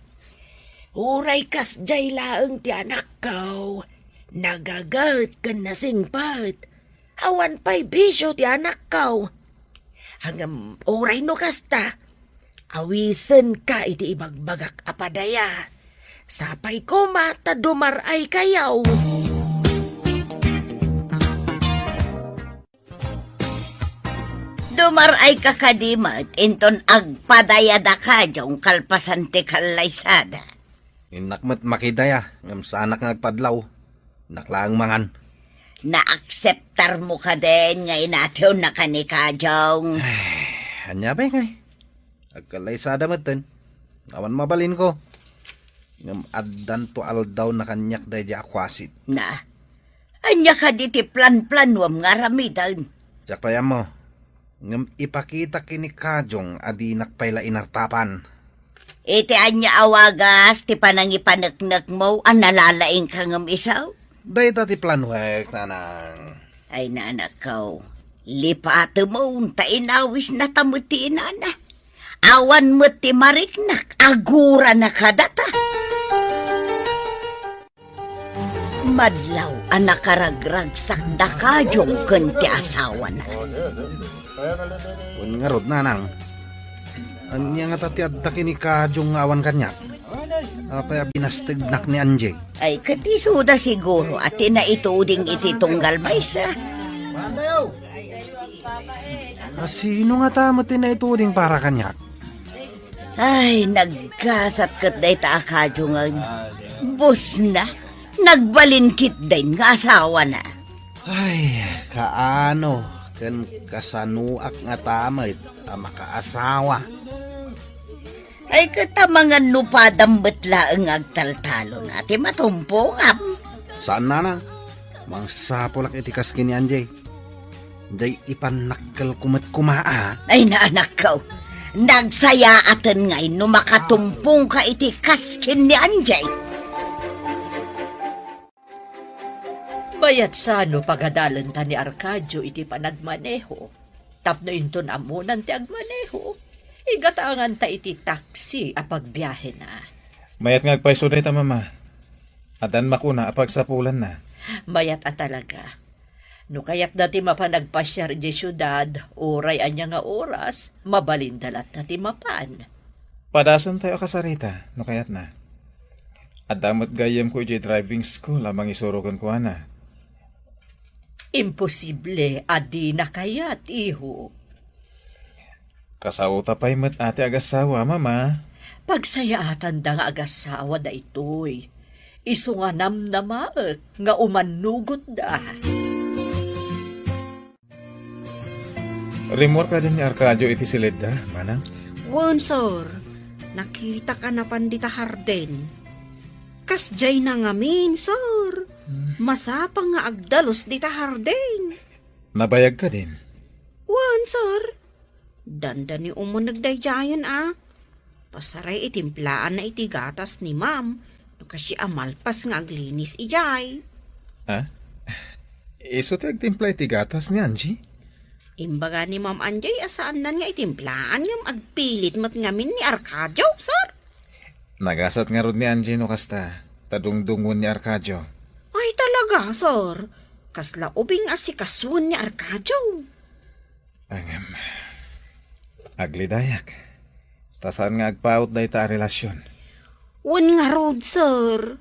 Uray kasdiay laeng ti anakko, nagaget ken nasingpet. Awan pay bisio ti anakko. Ngem uray no kasta, awisenka iti ibagbagak a padaya. Sapay koma ta dumar-aykayo. Dumar-ayka kadi met inton agpadayada kadiay kalpasan ti kallaysada. Innak met makidaya, ngem saanak nga agpadlaw. Innak laeng mangan. Naakseptarmo kadin nga inatiwnaka ni Kajong? Ania pay ngay? Agkallaysada metten. Awan mabalinko. Ngem addanto aldaw na kaniak daydi a kuasit. Na, ania kadi ti planplanuam nga aramiden? Diak pay ammo. Ngem ipakitak ken ni Kajong a dinak pay la inartapan. Iti ania a wagas ti panangipaneknekmo a nalalaingka ngem isu? Dayta ti planuek, nanang. Ay, nanakko, lipatemon ta inawisnata met ti inana. Awan met ti mariknak, agurana kadata. Madlaw a nakaragragsakda Kajong ken ti asawana. Wen ngarud, nanang, ania ngata ti adda ken ni Kajong nga awan kaniak? Apay a binastegnak ni Angie? Ay, ket isuda siguro a ti naituding iti tunggal maysa. A, sino ngata met ti naituding para kaniak? Ay, naggasat ket dayta a Kajong. Busna, nagbalin ketdin nga asawana. Ay, kaano ken kasanoak ngata met a makaasawa? Ay, ket amangan no padam met laeng nga agtaltalon a ti matumpongam. Saan, nanang. Mangsapulak iti kas ken ni Angie. Diay ipannakkelko met koma a. Ay, naanakko, nagsayaaten ngay no makatumpongka iti kas ken ni Angie. Mayat sano pagadalenta ni Arcadio iti panagmaneho. Tapno inton ammonan ti agmaneho, igatanganta iti taksi a pagbiahena. Mayat nga agpayso dayta, Mama. Addan makuna a pagsapulanna. Mayat a talaga. No kayatda ti mapan agpasiar idiay siudad, uray ania nga oras, mabalinda latta ti mapan. Padasentayo a kasarita, no kayatna. Adda met gayyemko idiay driving school a mangisuro kenkuana. Imposible a dina kayat, iho. Kasaota pay met a ti agasawa, Mama. Pagsayaatanda nga agasawa daytoy. Isu nga namnamaek nga umannugotda. Rimmuar kadin ni Arcadio iti siledda, manang? Wen, sir. Nakitak a napan dita hardin. Kasdiayna ngamin, sir. Hmm. Masapang nga agdalus dita hardin. Nabayag kadin? Wen, sir. Dandani umuneg daydiayen a. Pasaray itimplaan na iti gatas ni Ma'am no kasta a malpas nga aglinis idiay. Ah? Isu ti agtimpla iti gatas ni Angie? Imbaga ni Ma'am Angie a saannan nga itimplaan ngem agpilit met ngamin ni Arcadio, sir. Nagasat ngarud ni Angie no kasta, ta dungdungon ni Arcadio. Ay, talaga, sir. Kasla ubing a sikasuen ni Arcadio. Ngem, aglidayak. Ta saan nga agpaut dayta a relasion. Wen ngarud, sir.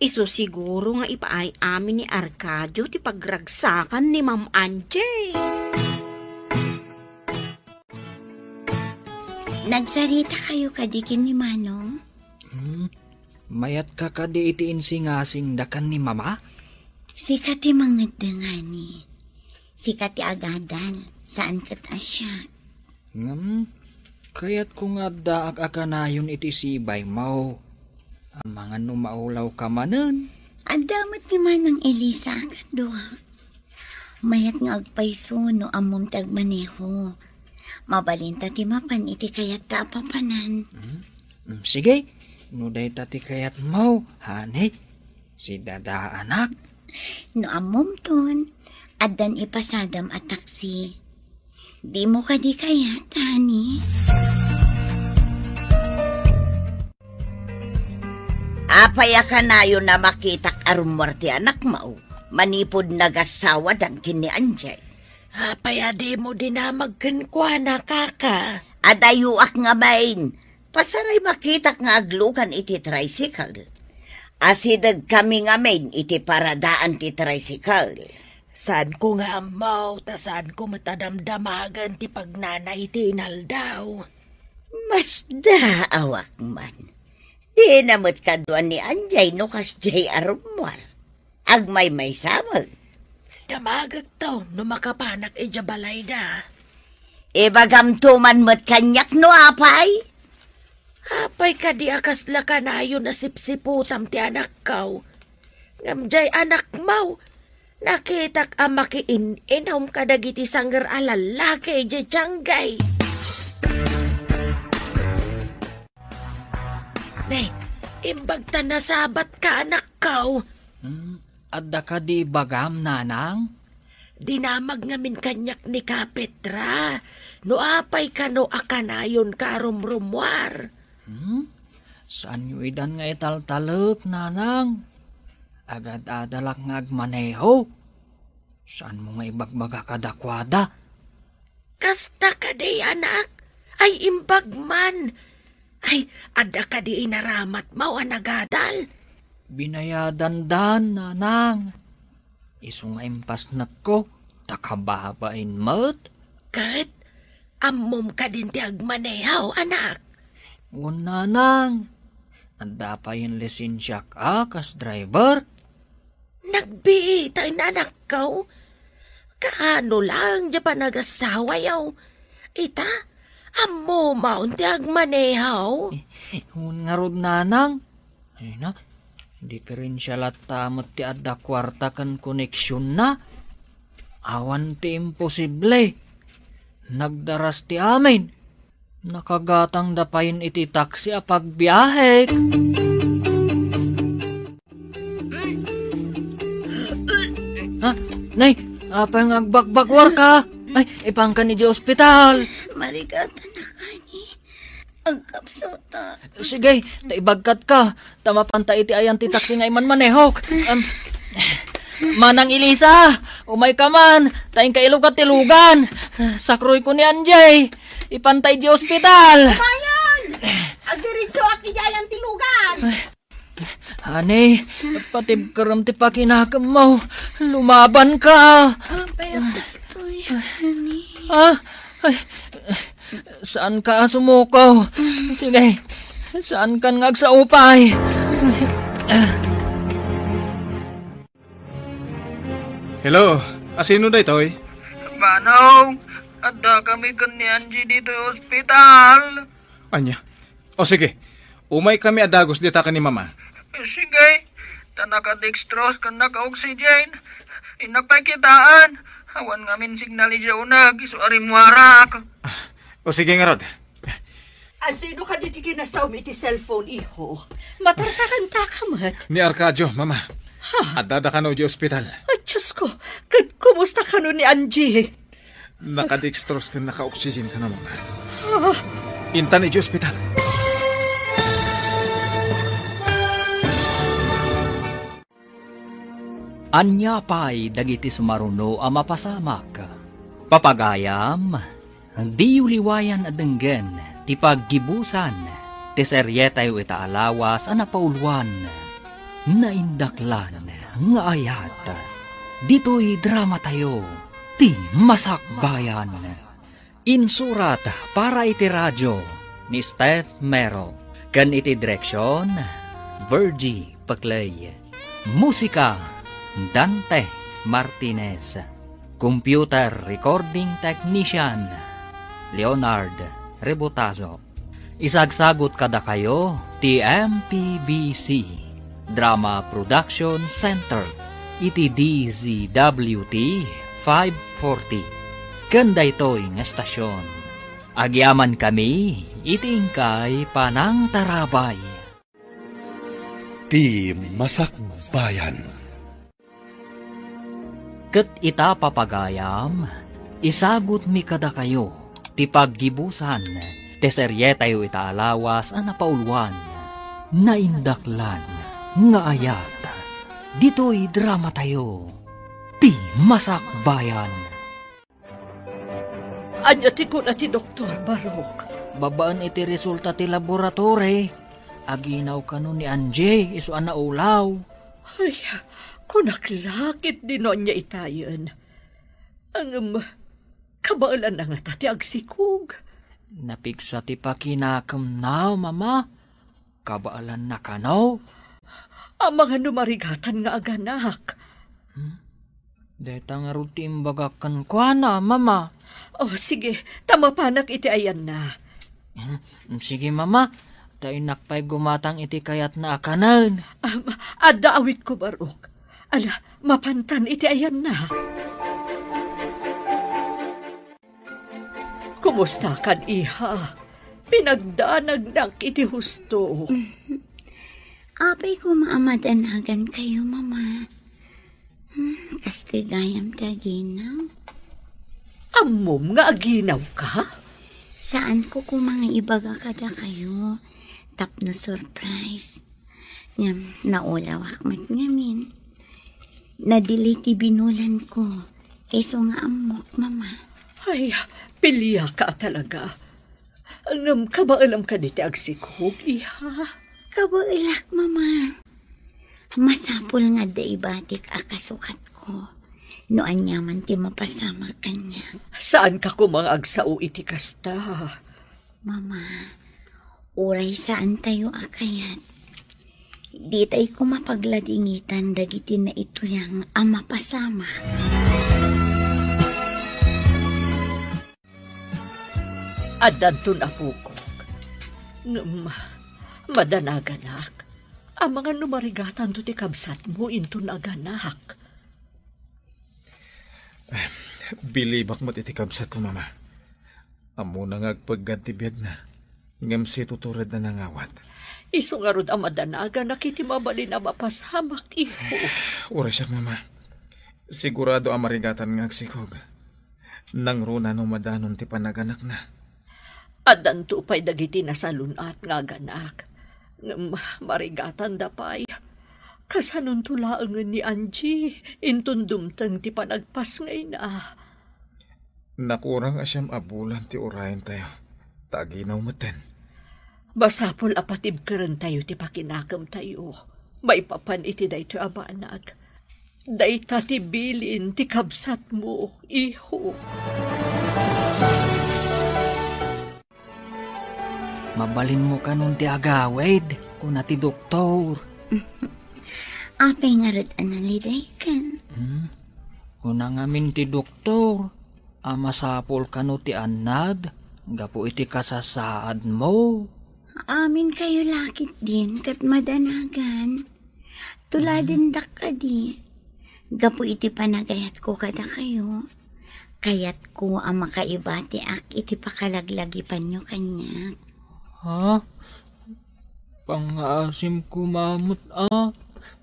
Isu siguro nga ipaay amin ni Arcadio ti pagragsakan ni Ma'am Angie. Nagsarita kayo kadi ken ni Manong? Hmm? Mayatka kadi iti insingasingda ken ni Mama? Sika ti mangeddeng, honey. Sika ti agadal, saan ket a siak. Ngem, kayatko nga addaak a kanayon iti sibaymo. Amangan no maulawka manen. Adda met ni Manang Elisa a kaduak. Mayat nga agpayso no ammom ti agmaneho. Mabalinta ti mapan iti kayatta a papanan. Hmm? Hmm, sige, no dayta ti kayatmo, honey. Si Dada, anak. No ammomton, addan ipasadam a taksi. Dimo kadi kayat, honey? Apay a kanayon a makitak a rummuar ti anakmo manipud nagassawadan ken ni Angie? Apay a dimo dinamag kenkuana, kaka? Adayoak ngamin. Pasaray makitak nga aglugan iti tricycle. Asidegkami ngamin iti paradaan ti tricycle. Saanko nga ammo, ta saanko met a damdamagen ti pagnana iti inaldaw. Masdaawak man. Dina met kadua ni Angie no kasdiay a rummuar. Agmaymaysa met. Damagekto no makapanak idiay balayda. Ibagamto man met kaniak no apay? Apay kadi a kasla kanayon a sipsiputam ti anakko? Ngem diay anakmo, nakitak a makiin-inom kadagiti sanger a lallaki idiay tianggay. Ne, imbag ta nasabatka, anakko. Hmm, adda kadi ibagam, nanang? Dinamag ngamin kaniak ni Kapetra. No apay kano a kanayonka a rumrumuar? Hmm? Saanyo idan nga italtalek, nanang? Agad-adalak nga agmaneho. Saanmo nga ibagbaga kadakuada? Kasta kadi, anak? Ay, imbag man. Ay, adda kadi inaramatmo a nagadal? Binayadandan, nanang. Isu nga impasnekko, ta kababain met. Ket, ammom kadin ti agmaneho, anak? Wen, nanang. Adda payen lisensiak a kas driver. Nagbiit, anakko. Kaano laeng diay panagassawayo? Ita, ammom ti agmaneho? Wen ngarud, nanang. Ay na, diferensia latta met ti adda kuarta ken koneksionna. Awan ti imposible. Nagdaras ti amin. Nakagatangda payen iti taksi a pagbiahek. Ha? Nay, apay nga agbagbagwarka? Ay, ipanka idiay ospital. Marigatan a kani. Agkapsuta. Sige, ta ibagkatka. Ta mapanta iti ayan ti taksi nga imanmanehok. Em, Manang Elisa, umayka man, ta inka ilugat ti lugan. Sakroyko ni Angie. Ipanta idiay ospital. Bayan! Agdiritsoak idiay ayan ti lugan. Honey, patibkerem ti pakinakemmo. Lumabanka. Apay a kastoy, honey? Ah, ay, saanka a sumuko. Sige, saankan nga agsaupay. Hello, asino daytoy? Manong, adda kami ken ni Angie ditoy ospital. Ania? O sige, umay kami a dagus dita ken ni Mama. Sige, ta naka-dextrose ken naka-oxygen. Innak pay kitaen. Awan ngamin signal idiay uneg, isu a rimmuarak. Ah, o sige ngarud. Asino kadi ti kinasaom iti cellphone, iho? Matartaranta ka met. Ni Arcadio, Mama. Ha? Addada kano idiay ospital. Ay, Diyos ko. Ket kumusta kano ni Angie? Naka-dextrose ken naka-oxygen kano, Mama. Ah. Intan idiay ospital. Ania pay dagiti sumaruno a mapasamak? Papagayam, diyo liwayan a denggen ti paggibusan ti serietayo ita a lawas a napauluan, Naindaklan nga Ayat. Ditoy dramatayo, Ti Masakbayan. Insurat para iti radio ni Steph Mero, ken iti direksion, Virgie Pecley. Musika, Dante Martinez. Computer recording technician, Leonard Rebotazo. Isagsagut kadakayo ti M P B C Drama Production Center iti D Z W T five forty. Ken daytoy nga estasion, agyaman kami iti inkay panangtarabay. Ti Masakbayan. Ket ita, papagayam, isagutmi kadakayo ti paggibusan ti serietayo ita a lawas a napauluan, Naindaklan nga Ayat. Ditoy dramatayo, Ti Masakbayan. Ania ti kuna ti doktor, Barok? Babaen iti resulta ti laboratory, aginaw kano ni Angie isu a naulaw. Ay, kunak la ketdi no ania itayen. Ngem, kabaelanna ngata ti agsikog? Napigsa ti pakinakemna, Mama. Kabaelanna kano? Amangan no marigatan nga aganak. Hmm? Dayta ngarud ti imbagak kenkuana, Mama. Oh, sige, ta mapanak iti ayanna. Hmm, sige, Mama. Ta innak pay gumatang iti kayatna a kanen. Am, adda awitko, Barok. Ala, mapantan iti ayanna. Kumusta kan, iha? Pinagdanagnak iti husto. Apay koma a madanagan kayo, Mama. Hmm, kastoy gayam ti aginaw. Ammom nga aginaw ka? Saan ko koma nga ibaga kada kayo. Tapno surprise. Ngem naulawak met ngamin. Nadili ti binulan ko. Isu nga ammok, Mama. Ay, piliaka talaga. Ngem kabaelam kadi ti agsikog, iha? Kabaelak, Mama. Masapul nga adda ibatik a kasukatko. No aniaman ti mapasamak kaniak. Saanka koma nga agsao iti kasta? Mama, uray saantayo a kayat, ditay koma pagladingitan dagiti naituyang a mapasamak. Addanton apokok. Ngem, madanaganak. Amangan no marigatanto ti kabsatmo inton aganak. Bilibak met iti kabsatko, Mama. Ammona nga agpeggad ti biagna, ngem situturedna nangawat. Isu ngarud a madanaganak iti mabalin a mapasamak, iho. Uray siak, Mama. Sigurado a marigatan nga agsikog. Nangruna no madanon ti panaganakna. Addanto pay dagiti nasalun-at nga aganak. Ngem marigatanda pay. Kasanonto laengen ni Angie inton dumteng ti panagpasngayna? Nakurang a siam a bulan ti urayentayo, ta aginaw metten. Masapul a patibkerentayo ti pakinakemtayo maipapan iti daytoy a banag. Dayta ti bilin ti kabsatmo, iho. Mabalinmo kanon ti agawid, kuna ti doktor. Apay ngarud a nalidaykan? Hmm? Kuna ngamin ti doktor a masapul kano ti annad gapu iti kasasaadmo. Amin kayo lakit din ket madanagan. Tuladendak kadi. Gapu iti panagayatko kadakayo, kayatko a makaibatiak iti pakalaglagipanyo kaniak. Ha? Pangngaasim koma met a,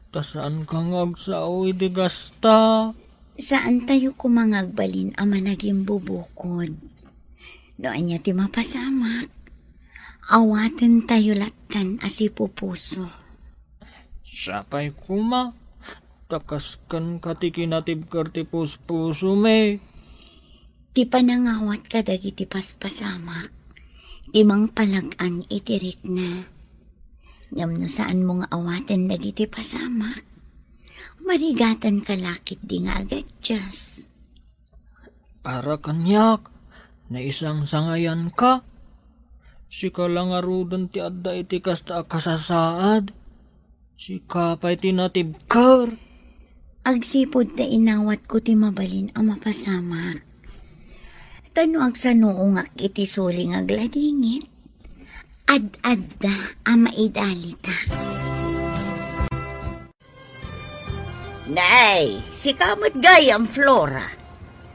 ta saanka nga agsao iti kasta. Saantayo koma nga agbalin a managimbubukod. No ania ti mapasamak, awatentayo lattan a sipupuso. Sapay koma, ta kaskenka ti kinatibker ti puspusomi. Ti panangawat kadagiti paspasamak, ti mangpalag-an iti rikna. Ngem no saanmo nga awaten dagiti pasamak, marigatanka la ketdi nga agadias. Para kaniak, naisangsangayanka. Sika la ngaruden ti adda iti kasta a kasasaad. Sika pay ti natibker. Agsipud ta inawatko ti mabalin a mapasamak. Ta no agsanuongak iti suli nga agladingit, ad-adda a maidalitak. Nay, sika met gayam, Flora.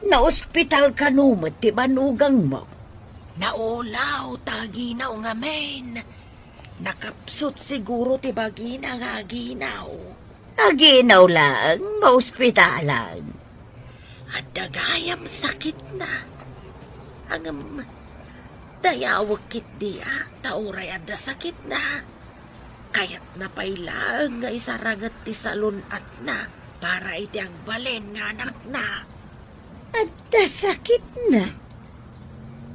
Naospital kano met ti banugangmo? Naulaw ta aginaw ngamin. Nakapsut siguro ti bagina nga aginaw. Aginaw laeng, maospitalan. Adda gayam sakitna. Ngem, dayawek ketdi a, ta uray adda sakitna. Kayatna pay laeng nga isaranget ti salun-atna para iti agbalin nga anakna. Adda sakitna.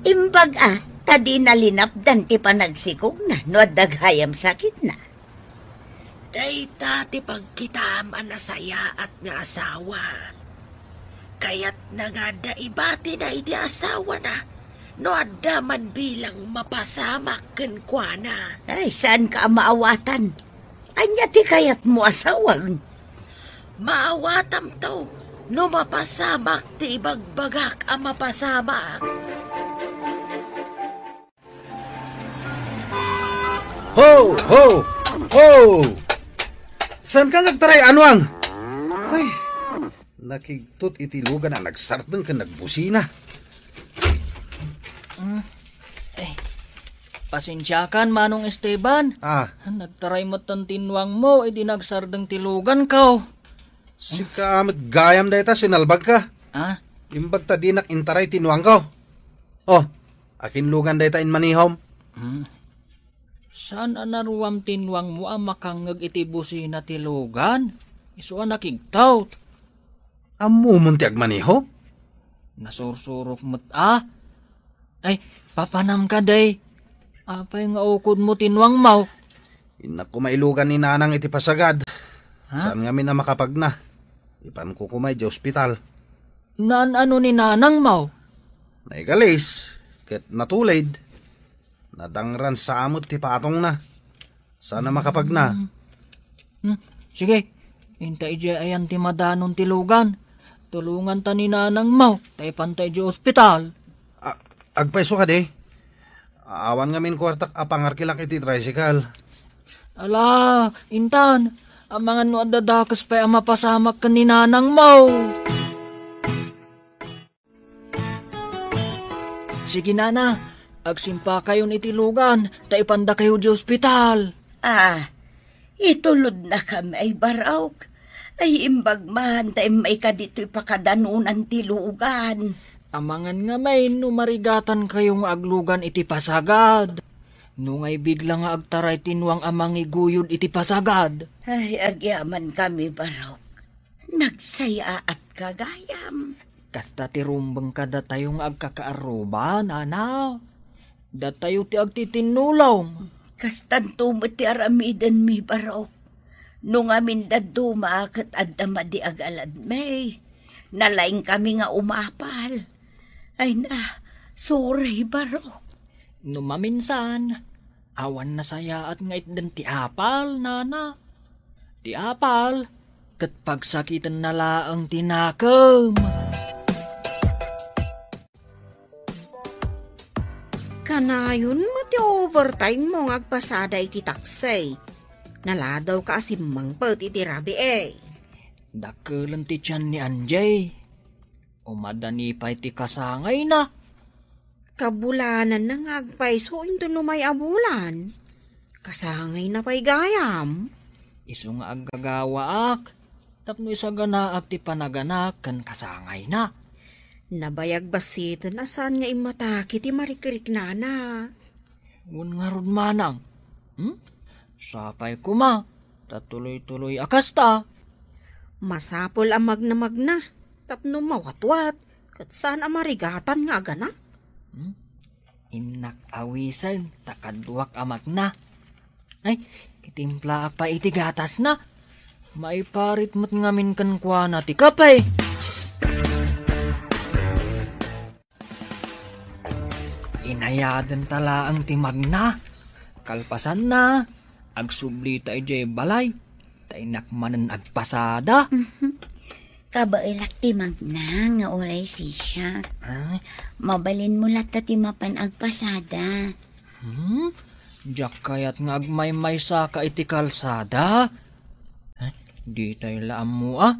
Imbag a, ta dina linapdan ti panagsikogna no adda gayam sakitna. Dayta ti pagkitaam a nasayaat nga asawa. Kayatna nga adda ibatina iti asawana no adda man bilang mapasamak kenkuana. Ay, saanka a maawatan. Ania ti kayatmo a sawag? Maawatamto no mapasamak ti ibagbagak a mapasamak. Ho! Ho! Ho! Saanka nga agtaray, Anuang? Ay, nakigtot iti lugan a nagsardeng ken nagbusina. Mm. Ay, pasensiakan, Manong Esteban. Ah. Nagtaray metten ti nuangmo idi nagsardeng ti luganko. Sika met gayam dayta, sinalbagka. Ah? Imbag ta dinak intaray ti nuangko. Oh, akin lugan dayta immanihom? Hmm. Saan a naruam ti nuangmo a makangngeg iti busina ti lugan? Isu a nakigtot. Ammomon ti agmaneho? Nasursurok met a. Ay, papanam kadi. Apay nga ukodmo ti nuangmo? Innak koma ilugan ni Nanang iti pasagad. Ha? Saan ngamin a makapagna. Ipanko koma idiay ospital. Naan-ano ni Nanangmo? Naigalis, ket natulid. Nadangran sa met ti patongna. Saan a makapagna. Hmm. Hmm. Sige, inta idiay ayan ti madanon ti lugan. Tulonganta ni Nanangmo, ta ipanta idiay ospital. A-, agpayso kadi? Awan ngamin kuartak a pangarkilak iti tricycle. Ala, intan, amangan no adda dakes pay a mapasamak ken ni Nanangmo. Sige, Nana, agsimpakayon iti lugan, ta ipandakayo idiay ospital. Ah, itulodnakami, ay barok. Ay, imbag man, ta immayka ditoy pakadanonan ti lugan. Amangan ngamin no marigatankayo nga aglugan iti pasagad. No ngay bigla nga agtaray ti nuang a mangiguyod iti pasagad. Ay, agyamankami, barok. Nagsayaatka gayam. Kasta ti rumbeng kadatayo nga agkakaarruba, Nana. Datayo ti agtitinnulong. Kastanto met ti aramidenmi, barok. No ngamin dadduma ket adda madi a galadmi, nalaingkami nga umapal. Ay na, sorry, barok. No maminsan, awan nasayaat nga itden ti apal, Nana. Ti apal, ket pagsakitenna laeng ti nakem. Kanayon met ti overtime mo nga agpasada iti taksi. Naladawka a simmangpet iti rabii. Dakkelen ti tian ni Anjay. Umadani pay ti kasangayna. Kabulananna nga agpayso inton umay a bulan. Kasangayna pay gayam. Isu nga aggagawaak tapno isaganaak ti panaganak ken kasangayna. Nabayag bassiten a saan nga immatake ti marikriknana. Wen ngarud manang. Hmm? Sapay koma, ta tuloy-tuloy a kasta. Masapul a magnamagna, tapno mawatwat, ket saan a marigatan nga aganak. Hmm? Innak awisen, ta kaduak a magna. Ay, itimplaak pay iti gatasna. Maiparit met ngamin kenkuana ti kape. Ina, Ayadenta laeng ti magna. Kalpasanna, agsublita idiay balay. Ta innak manen agpasada. Kabaelak ti magna nga uray sisiak. Ah? Mabalinmo latta ti mapan agpasada. Hmm? Diak kayat nga agmaymaysaka iti kalsada. Eh, ditay la ammo a.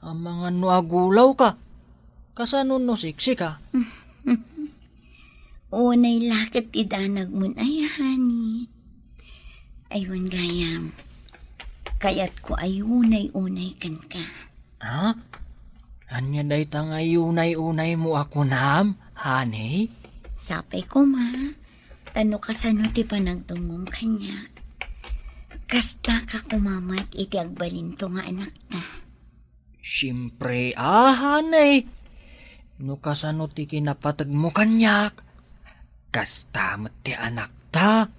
Amangan no agulawka. Kasano no siksika? Unay la ket ti danagmon aya, honey. Ay, wen gayam. Kayatko a unay-unay kenka. Ha? Ania dayta nga unay-unaymo a kunam, honey? Sapay koma, ta no kasano ti panagdumngom kaniak, kastaka koma met iti agbalinto nga anakta. Siempre, ah, honey. No kasano ti kinapategmo kaniak, kasta met ti anakta.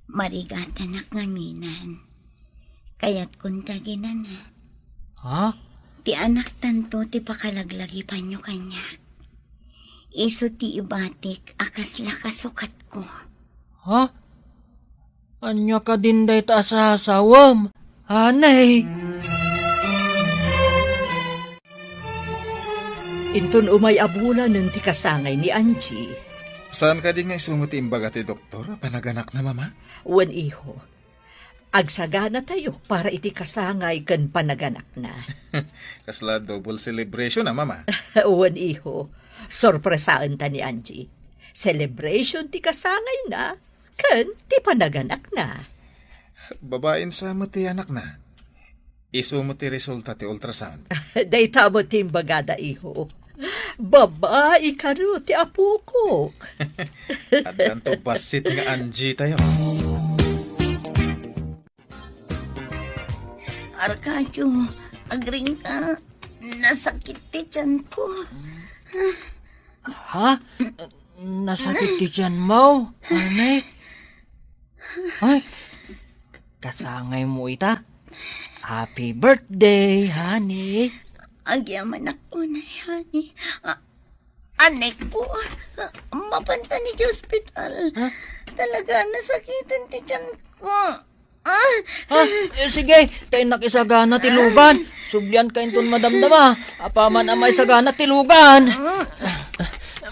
Marigatanak ngaminan. Kayatkon ti aginana. Ha? Ti anaktanto ti pakalaglagipanyo kaniak. Isu ti ibatik a kasla kasukatko. Ha? Ania kadin dayta a sasawem, honey? Inton umay a bulanen ti kasangay ni Angie. Saan kadi nga isu met ti imbaga ti doktor a panaganakna, Mama? Wen, iho. Agsaganatayo para iti kasangay ken panaganakna. Kasla double celebration a, Mama? Wen, iho. Sorpresaenta ni Angie. Celebration ti kasangayna ken ti panaganakna. Babaen sa met ti anakna. Isu met ti resulta ti ultrasound. Dayta met ti imbagada, iho. Babai kano ti apokok. Addanto bassit nga Angie tayo. Arcadio, agringga. Nasakit ti tiyanko. Ha? Nasakit ti tiyanmo, honey? Ay, kasangaymo ita. Happy birthday, honey. Agyamanak unay, honey. A-, anay ko. Mapanta ni ospital. Ha? Talaga, nasakiten ti tiyanko. Ah! Ah, eh, sige, ta innak isagana ti lugan. Sublianka inton madamdama. Apaman a maisagana ti lugan.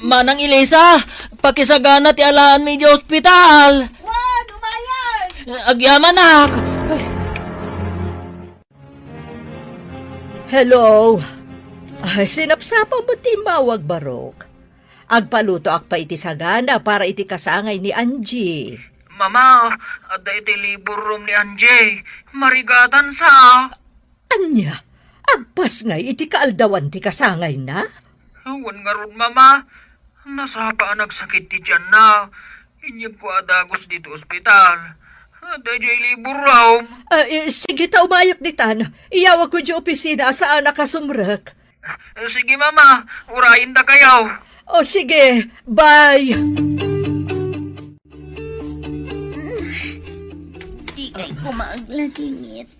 Manang Elisa, pakisagana ti alaanmi idiay ospital. Wan, umayag! Agyamanak! Hello. Ay, sinapsapam met ti immawag, Barok. Agpalutoak pay iti sagana para iti kasangay ni Angie. Mama, adda iti labor room ni Angie. Marigatan sa. Ania? Agpasngay iti kaaldawan ti kasangayna? Wen ngarud, Mama. Nasapa a nagsakit ti tianna. Inyegko a dagus ditoy ospital. Adda idiay labor room. Ah, eh, sige ta, umayok ditan. Iyawagko idiay opisina a saanak a sumrek. Sige, Mama. Urayendakayo. O, sige. Bye. Dikay koma agladingit.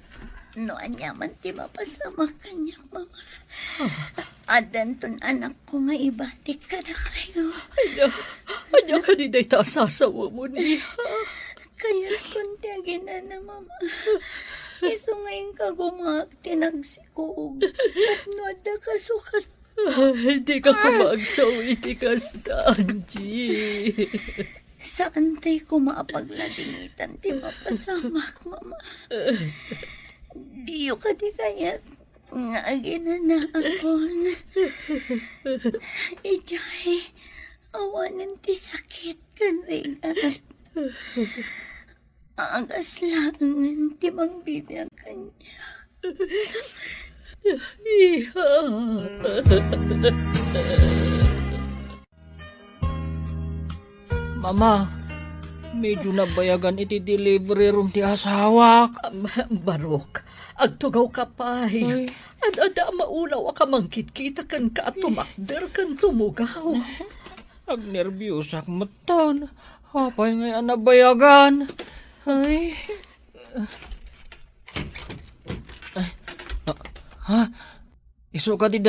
No aniaman ti mapasamak kaniak, Mama. Addanton anakko nga ibatik kadakayo. Ania, ania kadi dayta a sasawemon, iha? Kayatkon ti aginana, Mama. Isu nga inka gumaak ti nagsikog. Tapno adda kasukat. Ay, dika koma agsaw iti kasta, Angie. Saantay koma a pagladingitan ti mapasamak, Mama. Diyo kadi kayat nga aginanaakon? Idiay awanen ti sakit ken rigat. Agas laengen ti mangbibiag kaniak. Iha. Mama, medyo nabayagan iti delivery room ti asawak. Am, Barok, agtugawka pay. Ay. Ad-adda a maulaw a kamangkitkita kenka a tumakder ken tumugaw. Agnerbiosak metten. Apay ngay a nabayagan? Ay. Ay. Ha? Isu kadi